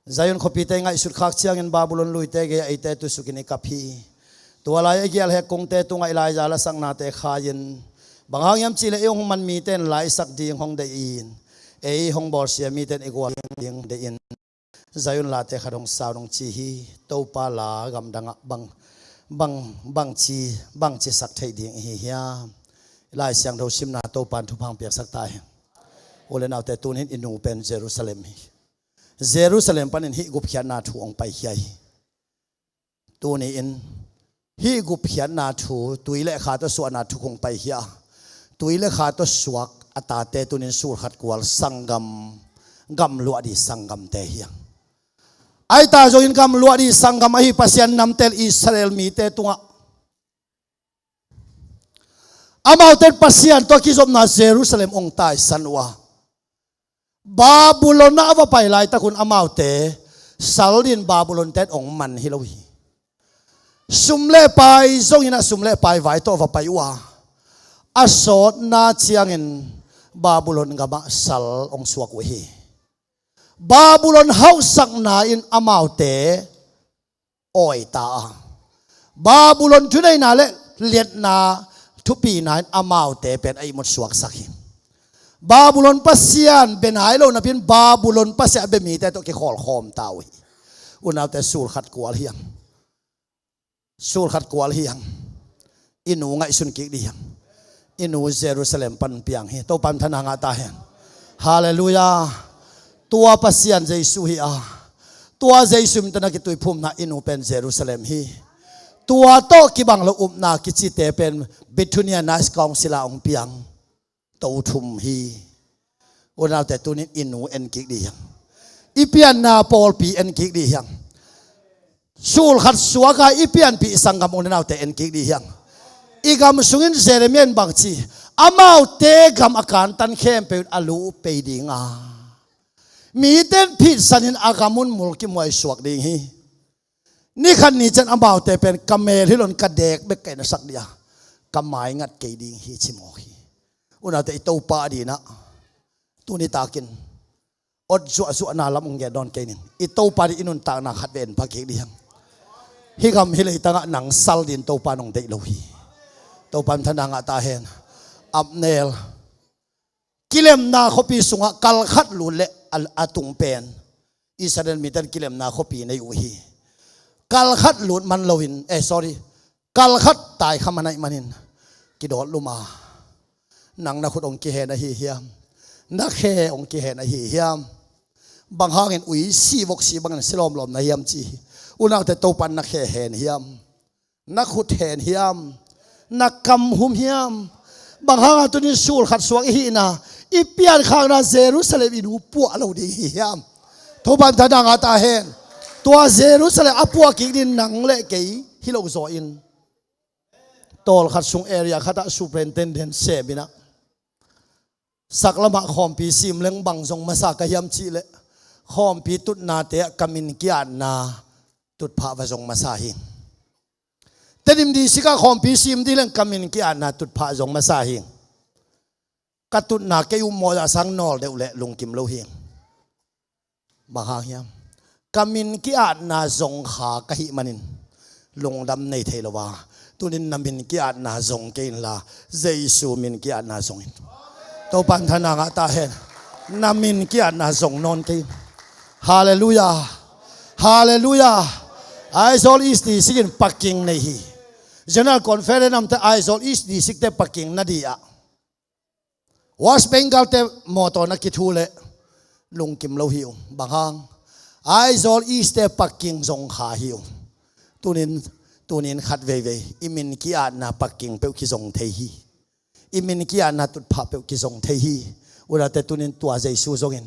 Zion khuapite ngaihsut khak ciangin Babylon luite gei-ah eite tusukin i kap hi. Tua lai-ah i gialhek kungte tungah i laiza lasaknate khai-in, bang hang hiam cihleh ei hong man mite in laisak ding hong deih in, ei hong bawlsia mite in i gual ding deih in. Zion late khat hong sau nong ci hi. Topa la gamdangah bang, bang, bangci, bangci sak theih ding i hi hiam? Lai Siangtho simna Topa in thupha hong piaksak ta hen. U le naute, tuni-in i nu pen Jerusalem hi. Jerusalem panin hih gupkhiatna thu hong paikhia hi. Tuni-in hih gupkhiatna thu, tui le kha tawh suahna thu kong paikhia. Tui le kha tawh suak a tate tuni-in sulkhat kual sanggam, gamluah dih sanggamte hi hang. Ahi ta zongin gamluah dih sanggam ahi Pasian namtel Israel mite tungah amaute Pasian tawh kizopna Jerusalem hong taisan uh a, Babylon ah a va pai laitakun amaute sal dingin Babylon-te in hong man hi lo hi. Sum le pai zongin a sum le pai vai tawh va pai uh a, a sawtna ciangin Babylon gamah sal hong suak uh hi. Babylon hauhsakna in amaute awi ta a, Babylon thuneihna le liatna thupina in amaute pen a ihmut suaksak hi. Babylon pasian bia nai lo napi-in Babylon pasian a bia mite tawh kikhawlkhawm ta uh hi. Unaute, sulkhat kual hiang. Sulkhat kual hiang. I nu ngaihsun kik dih hiang. I nu Jerusalem pan piang hi. Topa minthanna ngah ta hen. Halleluiah. Tua Pasian Jesu hi a, tua Jesu min tawh na kituiphumna i nu pen Jerusalem hi. Tua tawh kibang lo upna kicite pen Bithynia Nice Council ah hong piang to thum hi. Unaute, tunin i nu en kik dih hiang. I pianna pawlpi en kik dih hiang. Sulkhat suaka i pianpih sanggam, unaute, en kik dih hiang. I gam sungin Jeremiah in bang ci? Amaute gam a kantan khempeuh in a lu uh pei ding a, mite in phitsanin a gam un mulkimhuai suak ding hi. Ni khat ni ciang amaute pen ka mel hi lo-in ka dek bek ka in a sak dih a, ka maingat kei ding hi, ci mawk hi. Unaute, i Topa adingin ah tuni takin ot zuahzuahna lam hong gen nawn kei ning. I Topa adingin i nuntakna khatvei en pha kik dih hiang. Hih gam hih leitangah nang sal dingin Topa in hong deih lo hi. Topa minthanna ngah ta hen. Abner, kilemna khuapi sungah kal khat lut leh a, a tung pen Israel mite in kilemna khuapi nei uh hi. Kal khat lut man loin, eh, sorry, kal khat taikham a naih manin kidawt lum a, nang na khut hong kihen ahi hiam? Na khe hong kihen ahi hiam? Bang hangin ui si vok si bangin si lawmlawm na hiam, ci hi. Unaute, Topa in na khe hen hiam? Na khut hen hiam? Na kam hum hiam? Bang hanga tunin sulkhat suak i hihna, i piankhakna Jerusalem i nu puah lo ding hi hiam? Topa minthanna ngah ta hen. Tua Jerusalem a puah kik ding nang le kei hi lo zaw in, tawlkhat sung area khatah superintendent semin ah, saklamah khawmpi sim leng bang zong masa ka hiam cih leh, khawmpi tutnate ah ka min ki-atna tutphah va zong masa hi. Tedim district ah khawmpi sim ding leng ka min ki-atna tutphah zong masa hi. Ka tutna kei uh mawh zah sang nawl deuh leh lungkim lo hi. Bang hang hiam? Ka min ki-atna zong kha ka hih manin lungdam nei thei lo a, tunin na min ki-atna zong kei inla, Jesu min ki-atna zong in. Topa minthanna ngah ta hen. Na min ki-atna zong nawn kei in. Halleluiah. Halleluiah. Aizawl East District in parking nei hi. General Conference namte Aizawl East District te parking na dih ah, West Bengal te mawtaw na kithu leh lungkim lo hi uh. Bang hang? Aizawl East te parking zong kha hi uh. Tunin, tunin khat veivei i min ki-atna parking peuh kizong thei hi. I min ki-atna tutphah peuh kizong thei hi. Unaute, tunin tua Jesu zongin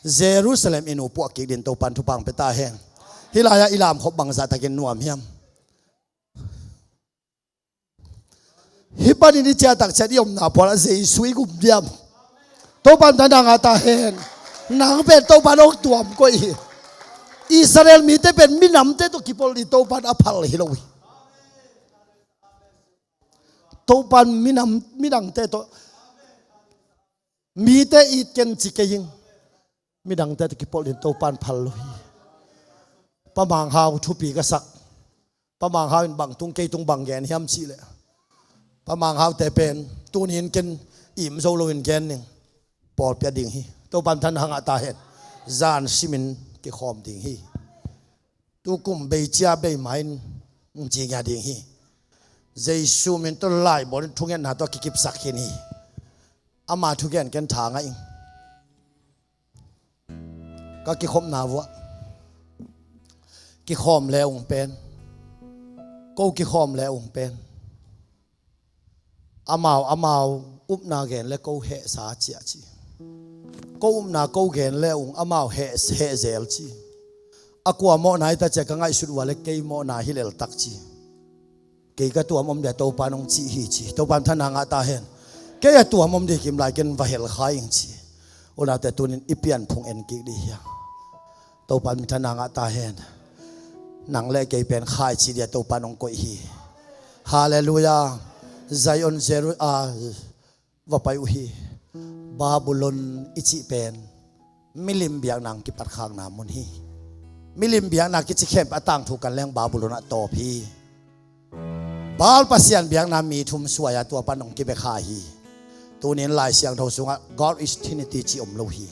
Jerusalem i nu puah kik dingin Topa in thupha hong pia ta hen. Hih lai-ah i lamkhop bangzah takin nuam hiam? Hih panin i ciahtak ciat i omna phualah Jesu i gum diam? Topa in minthanna ngah ta hen. Nang pen Topa in hong tuam koih hi. Israel mite pen minamte tawh kipolh ding Topa in a phal hi lo hi. Topa in minam, midangte tawh, mite it ken ci kei ing. Midangte tawh kipolh ding Topa in phal lo hi. Pa Mang Hau thupi ka sak. Pa Mang Hau in bang tung kei tung bang gen hiam cih leh, Pa Mang Hau te pen tuni in ken im zo loin gen ning. Pawlpi a ding hi. Topa in minthanna ngah ta hen. Zan simin kikhawm ding hi. Tukum bei cia bei ma in hong ci ngia ding hi. Jesu min tawh laibawl in thungetna tawh kikipsak khin hi. Ama thugen ken tha ngah ing. Ka kikhopna vuah kikhawm le ung pen, ko kikhawm le ung pen, amau amau upna gen le ko hehsa ciah ci. Ko upna ko gen le ung amau heh, hehzel ci. A kua mawhna hi ta ciah ka ngaihsut uh a le kei mawhna hi leltak ci. Kei ka tuam om dia Topa in hong cih hi ci. Topa in minthanna ngah ta hen. Kei a tuam om dia kim lai ken va hel kha ing ci. Unaute, tunin i pianphung en kik dih hiang. Topa in minthanna ngah ta hen. Nang le kei pen khaici dia Topa in hong koih hi. Halleluiah. Zion Jeru-, a, va pai uh hi. Babylon i cih pen milim biakna kipat khakna mun hi. Milim biakna kici khempeuh a tangthu kan leng Babylon ah tawp hi. Baal pasian biakna mi thum suai a tua pan hong kibekha hi. Tunin Lai Siangtho sungah God is Trinity ci om lo hi.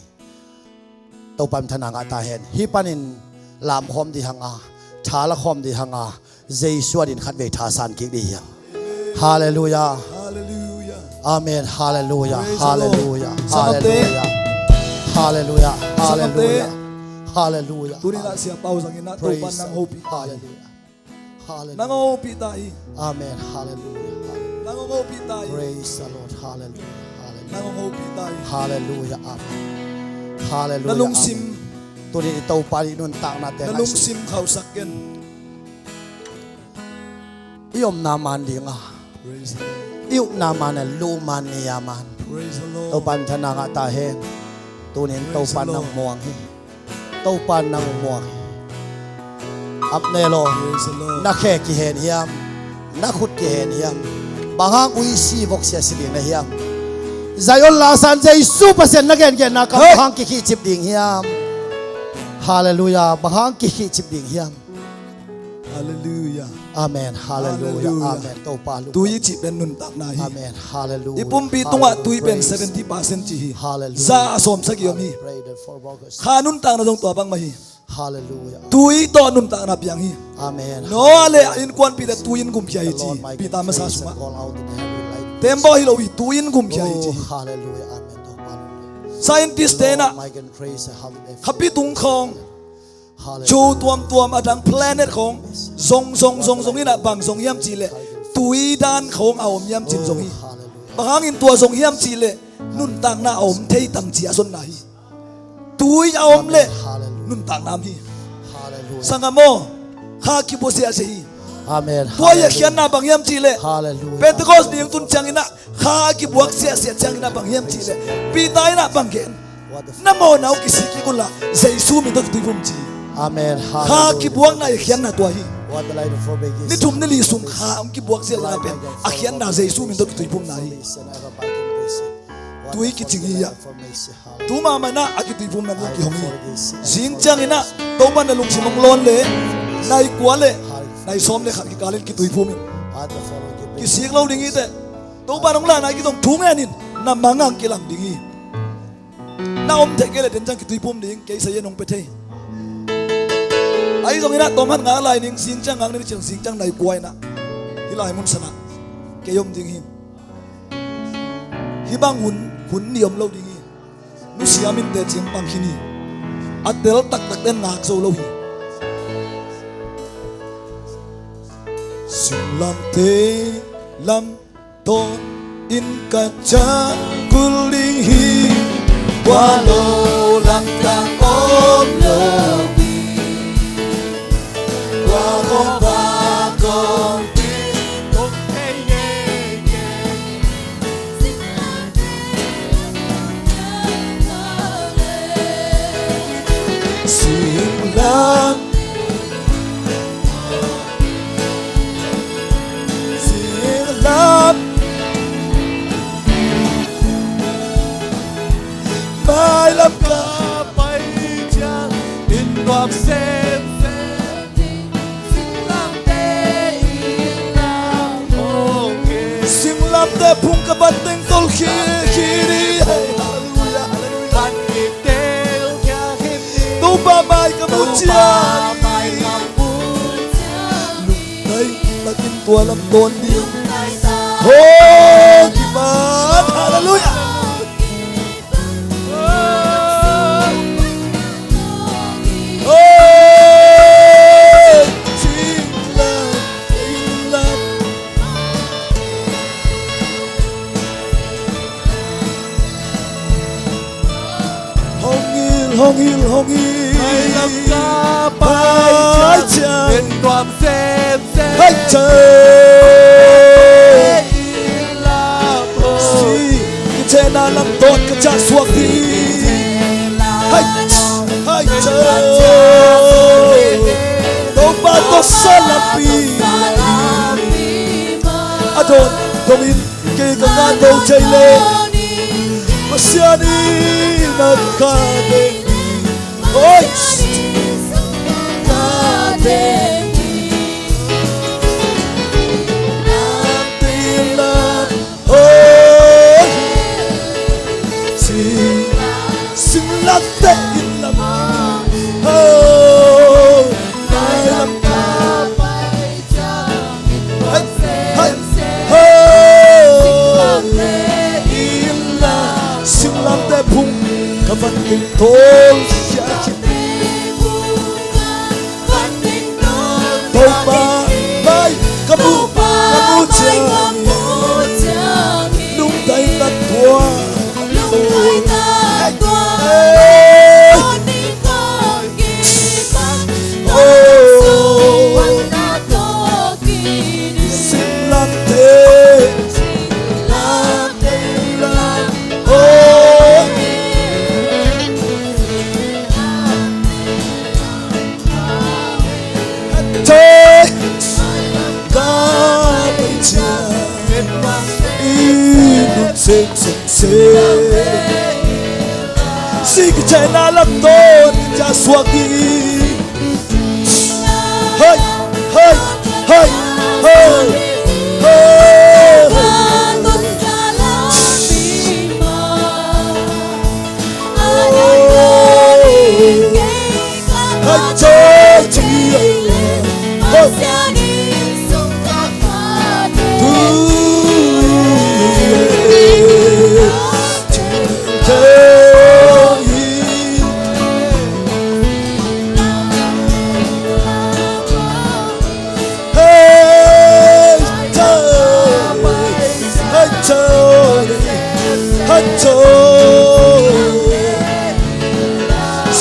Topa min thang ngah ta hen. Hih panin lamkhawm ding hang a, tha lakhawm ding hang a, Jesu adin khatvei thasan kik ding hi hang. Halleluiah. Halleluiah. Amen. Halleluiah. Praise the Lord. Halleluiah. Halleluiah. Halleluiah. Halleluiah. Tunin ah Sia Pau zangin ah Topa nang hopih. Halleluiah. Halleluiah. Nang hong hopih ta hi. Amen. Halleluiah. Halleluiah. Nang hong hopih ta hi. Praise the Lord. Halleluiah. Halleluiah. Nang hong hopih ta hi. Halleluiah. Amen. Halleluiah. Na lungsim. Amen. Tuni i Topa i nuntakna te na lungsim khauhsak ken. I omna man ding a. Praise the Lord. I upna man a lu man ni a man. Praise the Lord. Topa min thang ngah ta hen. Tunin Topa nang muang hi. Topa nang muang hi. Abner aw. Praise the Lord. Na khe kihen hiam? Na khut kihen hiam? Bang hang uisi voksia si ding na hiam? Zion lasan Jesu Pasian na gengenna kam bang hang kikhihcip ding hiam? Halleluiah. Bang hang kikhihcip ding hiam? Halleluiah. Amen. Halleluiah. Halleluiah. Amen. Topa lu. Tui i cih pen nuntakna hi. Amen. Halleluiah. I pumpi tungah tui pen seventy percent ci hi. Halleluiah. Za a sawmsagih om hi. Kha nuntakna zong tua bangmah hi. Halleluiah. Tui tawh nuntakna piang hi. Amen. Noah le a innkuanpihte tui in gumkhia hi ci hi. Peter masa sungah. Tembaw hi lo hi, tui in gumkhia hi ci hi. Scientist te in ah khapi tung khawng Cho tuamtuam a dang planet khawng zong zong zong zong in ah bang zong hiam cihleh tui dan khawng a om hiam cin zong hi. Bang hangin tua zong hiam cihleh nuntakna a om thei tam ci a zonna hi. Tui a om leh nuntakna om hi. Sanggam aw, kha kibuak ziahziah hi. Tua i a khiatna bang hiam cihleh Pentecost ni hong tun ciangin ah kha a kibuak ziahziah ciangin ah bang hiam cihleh Peter in ah bang gen? Na mawhna uh kisik kik unla Jesu min tawh kituiphum ci. Amen. Kha kibuakna i khiatna tua hi. Ni thum ni li sung kha hong kibuak ziahziahna pen a khiatna Jesu min tawh kituiphumna hi. Tui kicing hi ah. Tu mahmah in ah a kituiphumna mun kihong hi. Zing ciangin ah Topa na lungsim hong lawn le nai kua le nai sawm le khat kikal in kituiphum in. Kisik lo ding hi teh. Topa nong lahna i kitong thu ngen in na mang ah kilang ding hi. Na om thei kei leh den ciang kituiphum ding kei sa yen hong pia thei. Ahi zongin ah tawmkhat ngak lai ning zing ciang ngak ning ciang zing ciang nai kua in ah hih lai mun sanah kei om ding hi. Hih bang hun hun nih om lo ding hi. Nusia min teci pang khin hi. A tel taktak ten ngak zo lo hi. Singlamteh lam tawn in ka ciang kul ding hi. Kua lo lamtang om lo hi. Kua kong kua kong Singlam, singlam, mailam ka pai ciang inn nuam semsem. Singlamteh phung ka van teng tolh khit hi. Halleluiah, halleluiah. Topa mai ka muh ciang lungdai takin tua lam tawn ding. Ho kimat. Halleluiah. Hong hilh, hong hilh, hong hilh. Pai ciang. Pai ciang. Hai ciang. Kitheihna lam dawt ka ciah suak ding. Hai, hai ciang. Topa tawh sa lampi a dawt dongin kei ka ngah to thei leh Pasian Sing kitheihna lam tawh tia suak ding. Hei, hei, hei, hei, hei. Hei, hei, hei, hei.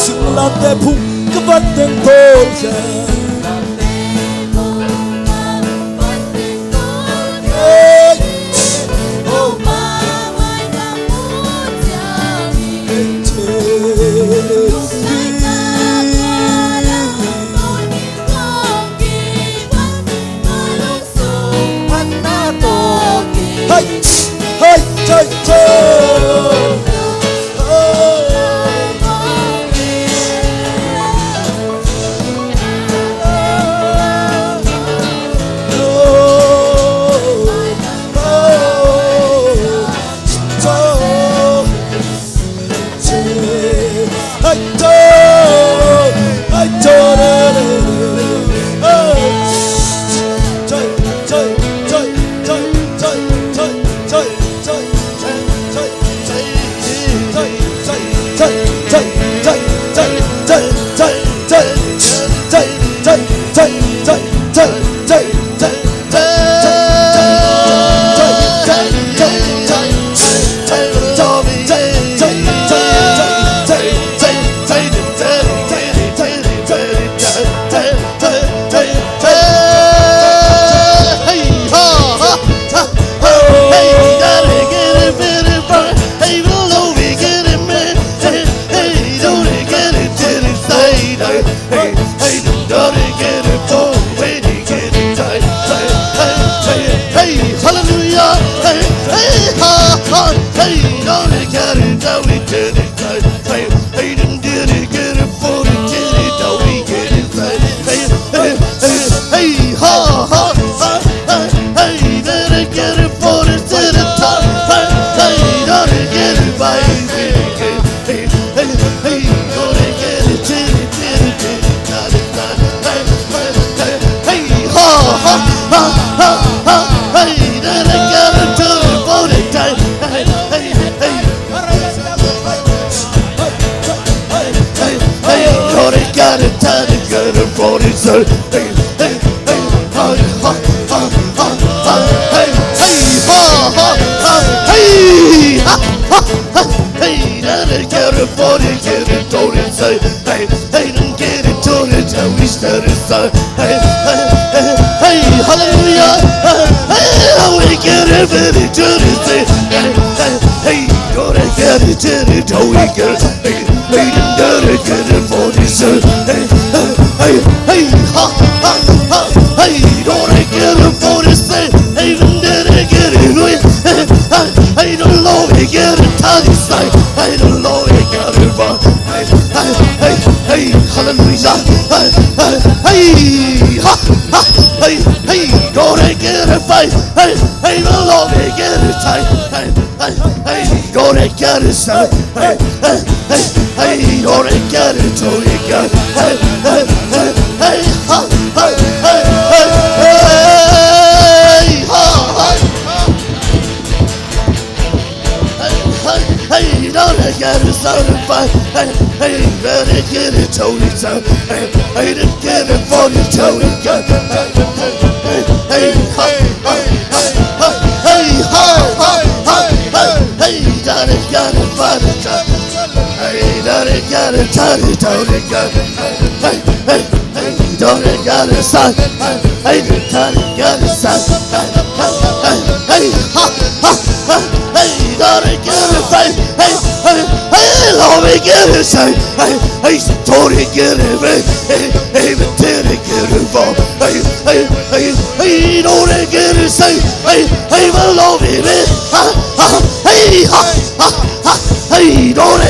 Singlamteh phung ka van teng pawl. Hei.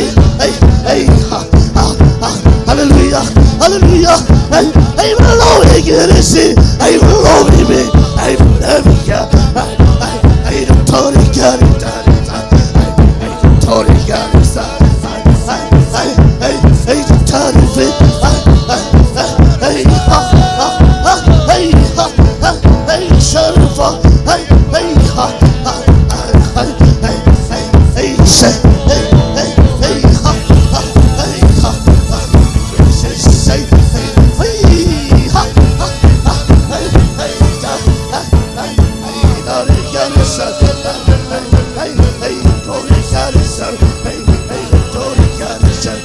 Hey, hey, hey, ha, ha, ha. Hallelujah, hallelujah. Hey, hey, Lord, hey, get it, see. Hey, Lord, hey, me. Hey, let me go. Hey, hey, hey, the Tony got it, got it, got it. Hey, hey, the Tony got it, got it. Hey, hey, hey, hey, the Tony fit. Hey, hey, hey, hey, ha, ha, ha, hey, ha, ha, hey, shut it up. Hey, hey, ha, ha, ha, hey, hey, hey, hey, say, hey, hey, hey, ha, ha, hey, ha, ha, say, say, hey, hey, ha, ha, ha, hey, hey, ha, ha, hey, hey, Tony got it, son. Hey, hey, hey, Tony got it, son. Hey, hey, Tony got it, son.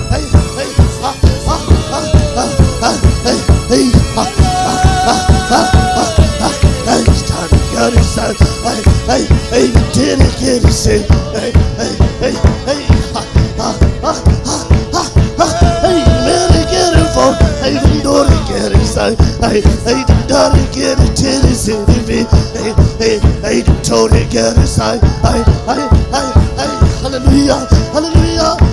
Hey, hey, hey, ha, ha, ha, ha, ha, hey, hey, ha, ha, ha, ha, ha, ha, hey, Tony got it, son. Hey, hey, hey, Tony got it, son. Hey, hey, hey, hey, ha, ha, ha, ha, ha, ha, hey, Mary got it, phone. Hey, Tony got it, son. Hey, hey, Hallelujah, hallelujah, hallelujah.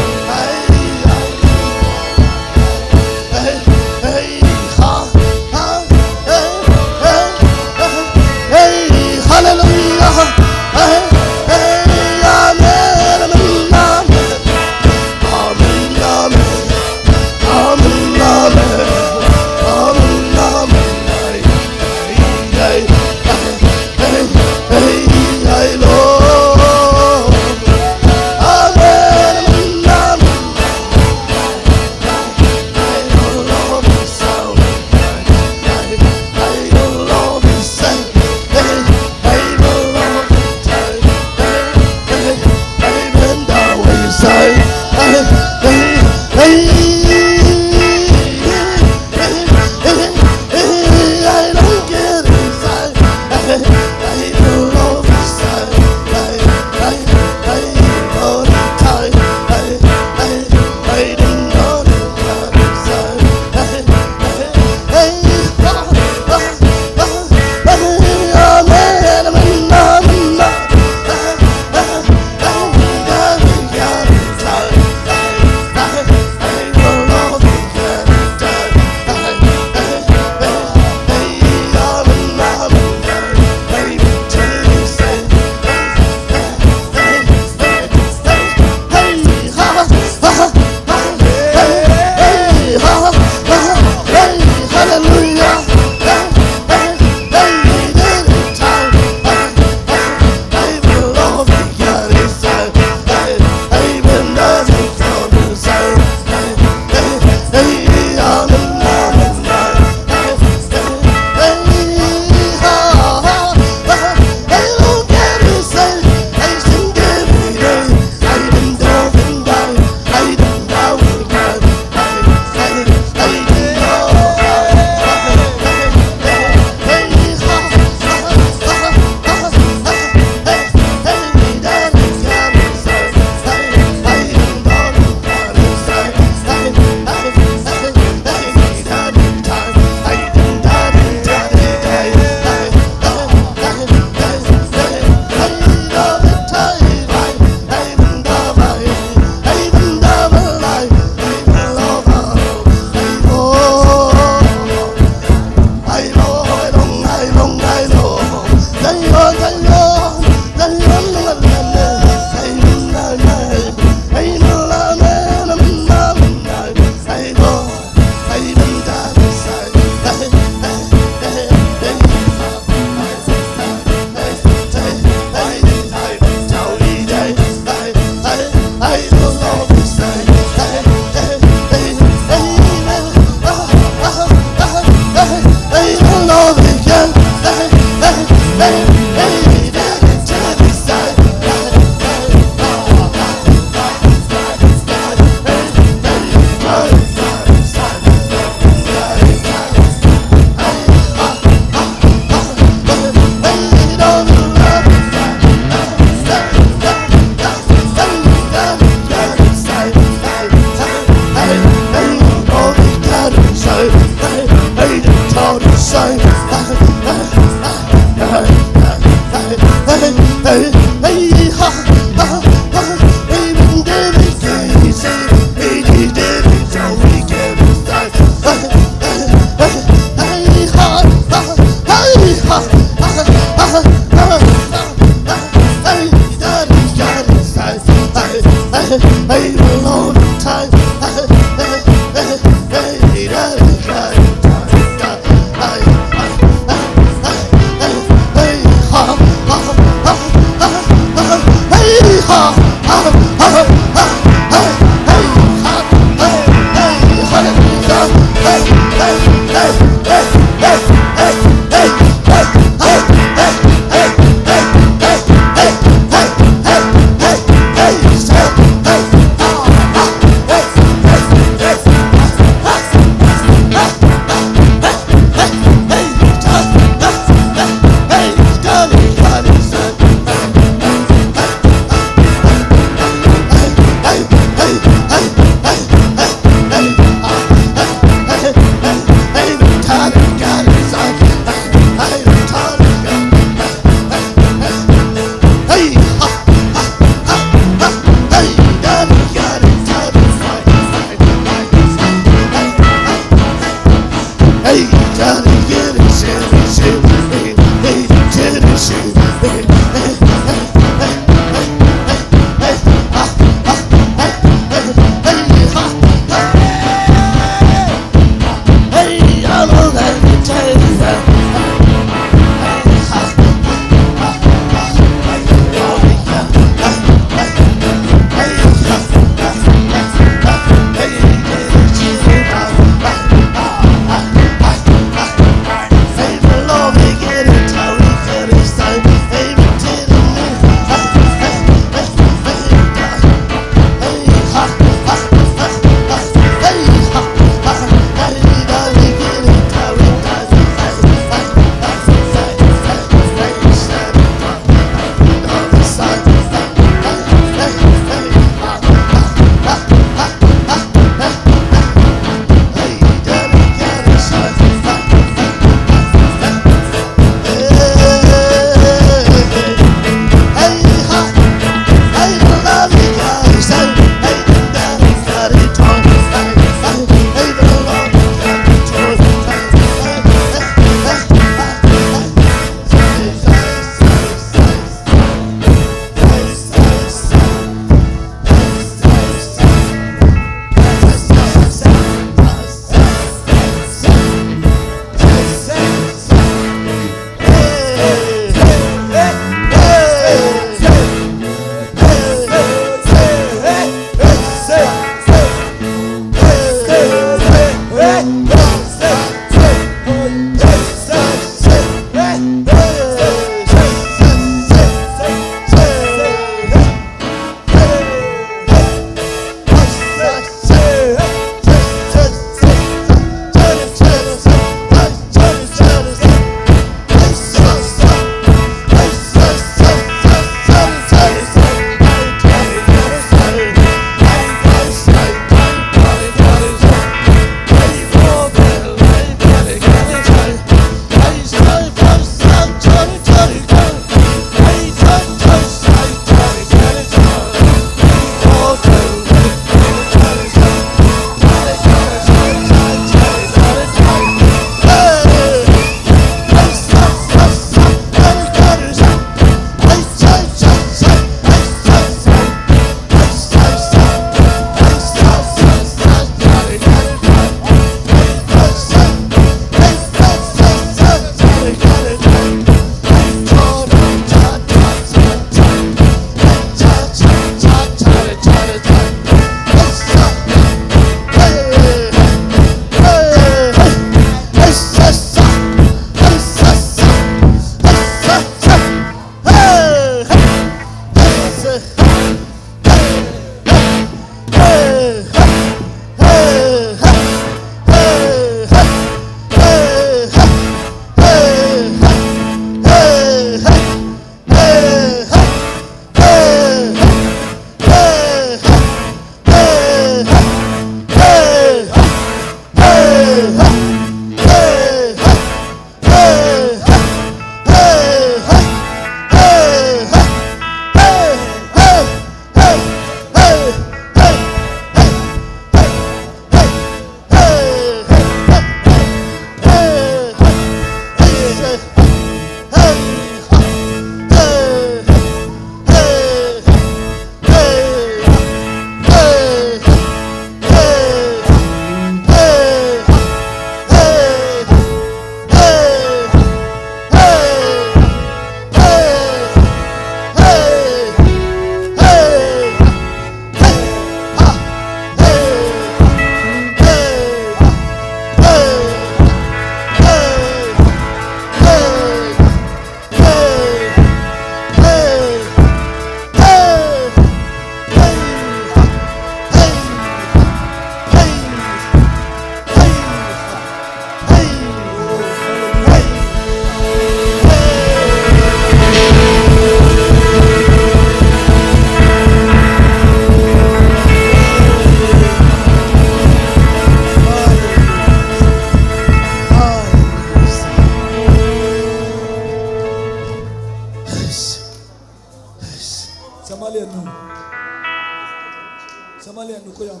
Samalian nu koi am?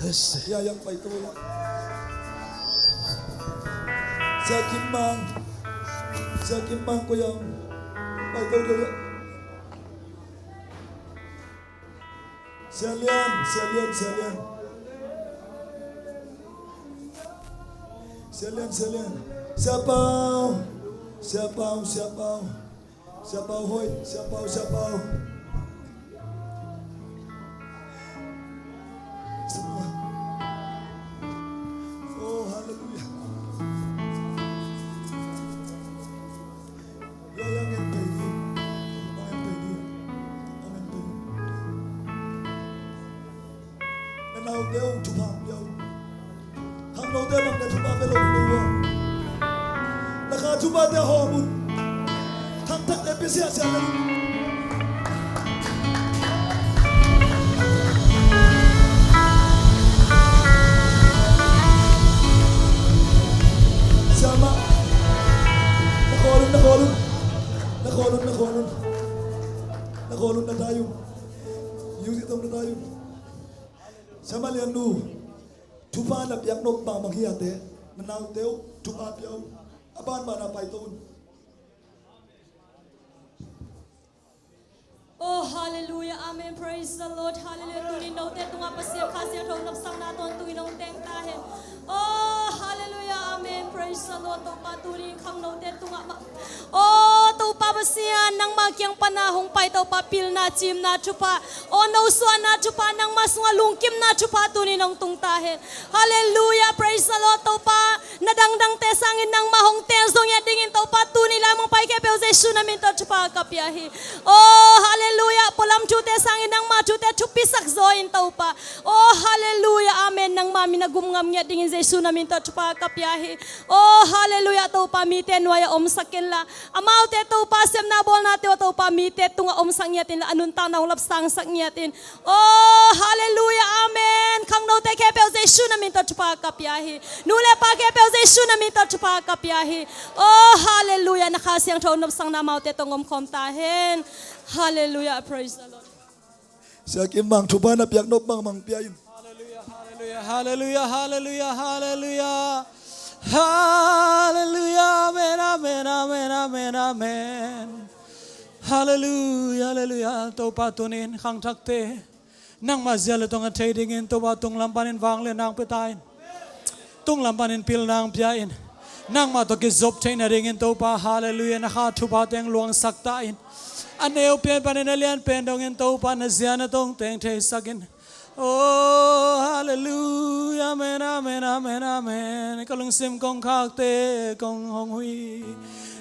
Yes. Ya, yang pai to ya. Sia Kim Mang. Sia Kim Mang koi am? Pai to ya. Sia Lian, Sia Lian, Sia Lian. Sia Lian, Sia Lian. Sia Pau. Sia Pau, Sia Pau. Sia Pau Hoih, Sia Pau, Sia Pau. Oh, hallelujah. Ya, ya, ngen pai ding. Ngen pai ding. Ngen pai ding. Na naute uh thupha pia uh. Khangnote bang na thupha pia lo uh. Na kha thuphate hawm un. Khangthakte pia siasia lo uh. Siamah. Na khawl un, na khawl un. Na khawl un, na khawl un. Na khawl un, na tai un. Music tawh na tai un. Samalian nu, thupha na piak nop mahmah hi a te, na naute uh thupha pia uh. A banban a pai to un. Oh, hallelujah, amen, praise the Lord, hallelujah. Tuni note tungah Pasian Kha Siangtho nopsakna tawntung in hong teng ta hen. Oh, hallelujah, amen, praise the Lord. Topa, tuni khangnote tungah mah, oh, Topa Pasian, nangma kiang pana hong pai, Topa, pilna, cimna thupha, oh, nosuahna thupha, nangma sungah lungkimna thupha tuni nong tung ta hen. Hallelujah, praise the Lord. Topa, na dangdangte sangin nangma hong teng zo ngiat dingin, Topa, tuni lam hong pai khempeuh Jesu na min tawh thupha ka pia hi. Oh, hallelujah. Pualam thute sangin nangma thute thupisak zaw in, Topa. Oh, hallelujah, amen. Nangma min a gum ngam ngiat dingin Jesu na min tawh thupha ka pia hi. Oh, hallelujah, Topa, mite nuai-ah omsak kenla, amaute, Topa, sepna bawlnate uh, Topa, mite tungah omsak ngiat inla, a nuntakna hong lapsangsak ngiat in. Oh, hallelujah, amen. Khangnote khempeuh Jesu na min tawh thupha ka pia hi. Nu le pa khempeuh Jesu na min tawh thupha ka pia hi. Oh, hallelujah. Na Kha Siangtho nopsakna amaute tawh hong omkhawm ta hen. Hallelujah, praise the Lord. Sia Kim Mang, thupha na piak nop mahmah pia in. Hallelujah, hallelujah, hallelujah, hallelujah, hallelujah. Hallelujah, amen, amen, amen, amen, amen. Hallelujah, hallelujah. Topa, tunin khangthakte nangma zia le tong a thei dingin, Topa, tunglam panin vangliatna hong pia ta in. Tunglam panin pilna hong pia in. Nangma tawh kizop theihna dingin, Topa, hallelujah, na kha thupha teng luangsak ta in. A neu pen panin a lian pen dongin, Topa, na zia na tong teng theisak in. Oh, hallelujah, amen, amen, amen, amen. Ka lungsim kong khakte kong hong hui.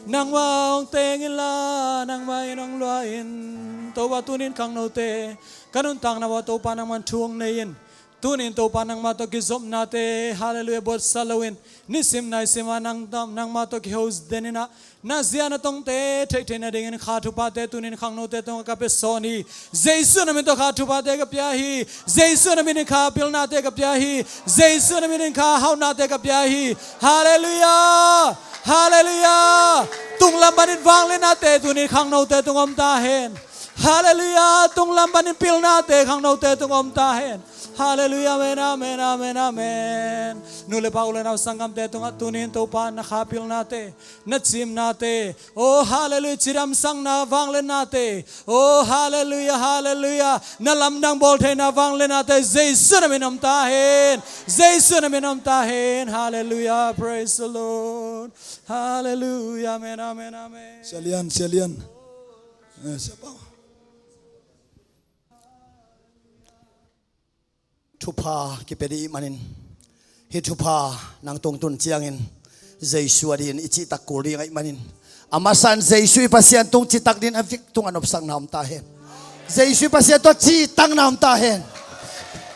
Nangma hong teng inla, nangma in hong lua in. Topa, tunin khangnote ka nuntakna uah, Topa, nangman thu hong nei in. Tunin, Topa, nangma tawh kizopnate, hallelujah, buatsa loin, nisim naisim ah nang, nangma tawh kiho den in ah, na zia na tongte theihtheihna dingin kha thuphate tunin khangnote tungah ka pia sawn hi. Jesu na min tawh kha thuphate ka pia hi. Jesu na min in kha pilnate ka pia hi. Jesu na min in kha haunate ka pia hi. Hallelujah! Hallelujah! Tunglam panin vangliatnate tunin khangnote tung om ta hen. Hallelujah! Tunglam panin pilnate khangnote tung om ta hen. Hallelujah! Amen, amen, amen, amen. Nu le pa, u le nau, sanggamte tungah tunin Topa na kha pilnate, na cimnate, oh, hallelujah, cidamsakna vangliatnate, oh, hallelujah, hallelujah, na lamdang bawl theihna vangliatnate Jesu na min om ta hen. Jesu na min om ta hen. Hallelujah, praise the Lord. Hallelujah, amen, amen, amen. Sia Lian, Sia Lian. Eh, Sia Pau. Thupha kipia ding ahih manin, hih thupha nang tung tun ciangin Jesu a dingin i cihtak kul ding ahih manin, a masa in Jesu i Pasian tung citak dingin a vik tungah nopsakna om ta hen. Jesu i Pasian tawh cihtakna om ta hen.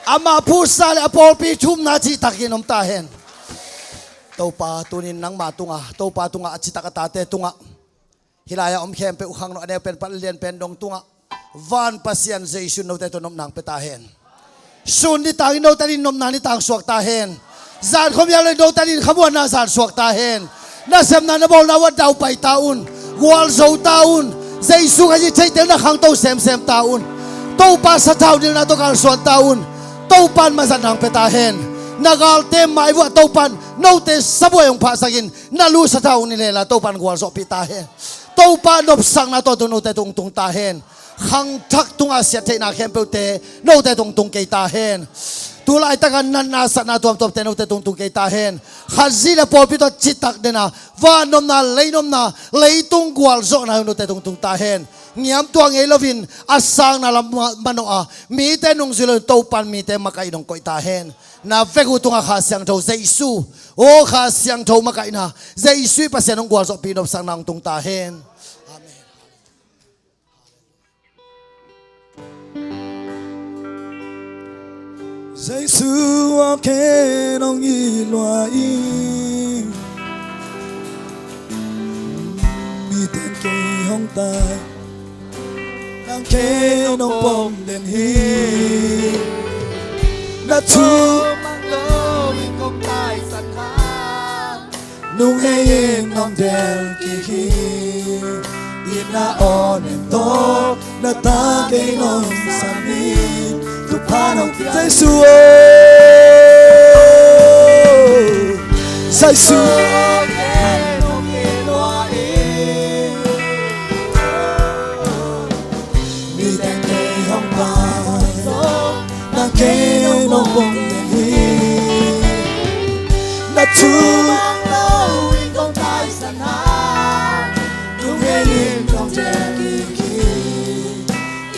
Amah phutsa le a pawlpi thumna cihtak dingin om ta hen. Topa, tunin nangma tungah, Topa tungah a citak a tate tungah, hih lai-ah om khempeuh, khangno a neu pen pan lian pen dong tungah, van Pasian Jesu in note tawh nopna hong pia ta hen. Sun nitang in note adingin nopna nitang suak ta hen. Zan khuamial lo in note adingin khamuanna zan suak ta hen. Nasepna na bawlna uah daupai ta un. Gualzo ta un. Jesu Khazih theihtel na khangto semsem ta un. Topa sathau nilhna tawh kalsuan ta un. Topa in mazatna hong pia ta hen. Na galte maivuah Topa in note sabuai hong phahsakin na lu sathau nilh henla Topa in gualzawhpih ta hen. Topa nopsakna tawntung note tung tung ta hen. Khangthak tungah siat theihna khempeuhte note tung tung kei ta hen. Tu laitaka natna satna tuamtuamte note tung tung kei ta hen. Khat zi le pawlpi tawh citak dena vannopna, leinopna, leitung gualzawhna note tung tung ta hen. Ngiamtuah ngei loin a sangna lam ma-, manawh a, mite nungzui loin Topa in mite makaih nong koih ta hen. Na vek uh tungah Kha Siangtho Jesu, aw Kha Siangtho makaihna Jesu i Pasian hong gualzawhpih nopsakna hong tung ta hen. Amen. Jesu aw kei nong it lua ing. Mite in kei hong tai, nang kei nong pom den hi. Na thu mang lo in kong taisan hang, nung hei in nong del kik hi. Itna aw nen tawh na ta kei nong sam in. Thupha nong pia Jesu aw. Jesu aw kei nong it lua ing. Mite in kei hong tai, nang kei nong pom den hi. Na thu mang lo in kong taisan hang, nung hei in nong del kik hi.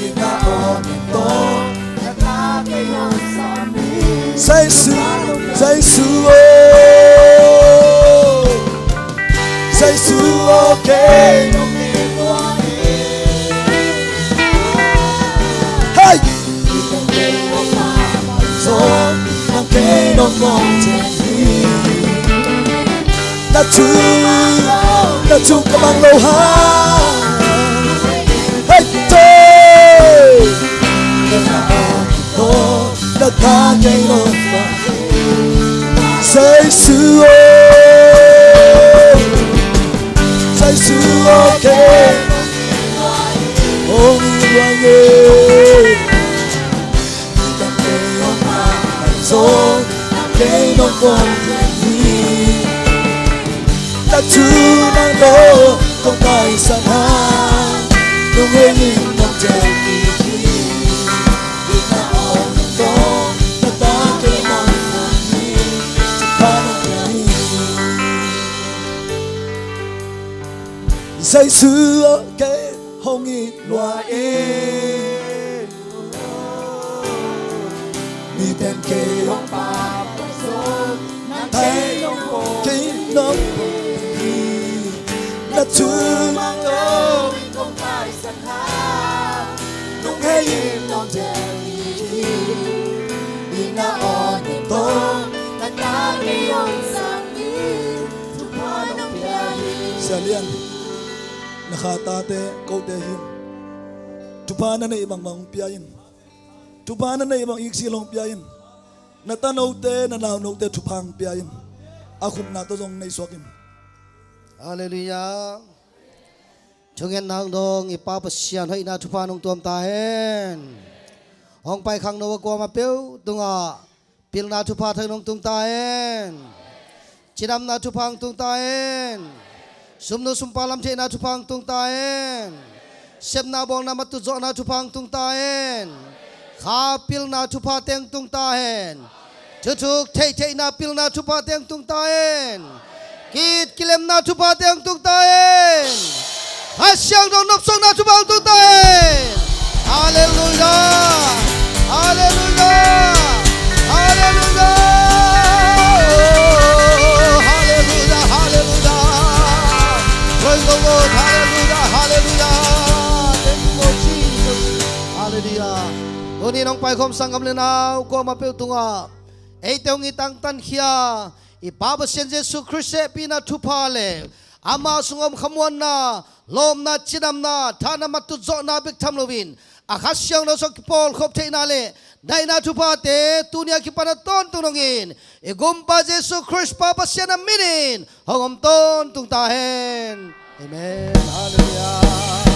Itna aw nen tawh na ta kei nong sam in. Jesu, Jesu aw. Jesu aw kei nong it lua ing. Hei! Nang kei nong pom den hi. Na thu, na thu ka mang lo hang. Hei, te! Na ta kei nong pom. Jesu aw, Jesu aw kei hong it lua ing. Kei nong pom den hi. Na thu mang lo kong taisan hang, nung hei in nong del kik hi. Itna aw nen tawh na ta kei nong sam in. Thupha nong pia hi. Jesu aw kei hong it lua ing. Mite in kei hong pampai zong, nang kei nong pom, kei nong pom hi. Na thu mang lo in kong taisan hang, nung hei in nong del kik hi. Itna aw nen tawh na ta kei hong sam in. Thupha nong pia hi. Sia Lian, na kha tate kote hi in. Thupha na neih bangbang hong pia in. Thupha na neih bang iksik hong pia in. Na tanote, na naunote thupha hong pia in. A khutna tawh zong nei suak in. Halleluiah. Thungetna hong dawng i Pa Pasian hoihna thupha nong tuam ta hen. Hong paikhangno a kuamah peuh tungah pilna thupha thak nong tung ta hen. Cidamna thupha hong tung ta hen. Sumnu sumpa lamtheihna thupha hong tung ta hen. Sepna bawlna matut zawhna thupha hong tung ta hen. Kha pilna thupha teng tung ta hen. Thuthuk theihtheihna pilna thupha teng tung ta hen. Ki-it kilemna thupha teng tung ta hen. Kha Siangtho nopsakna thupha tung ta hen. Halleluiah. Halleluiah. Halleluiah. Halleluiah. Halleluiah. Praise the Lord. Halleluiah. Halleluiah. Thank you, Lord Jesus. Halleluiah. Tuni nong paikhawm sanggam le nau kuamah peuh tungah eite hong i tangtankhia i Pa Pasian Jesu Khrist hehpihna thupha le ama sung om khamuanna, lawpna, cidamna, thahna matut zawhna bek tham loin a Kha Siangtho sung kipawlkhop theihna le daihna thuphate tuni a kipan a tawntung dongin i Gumpa Jesu Khrist Pa Pasian a minin hong om tawntung ta hen. Amen. Halleluiah.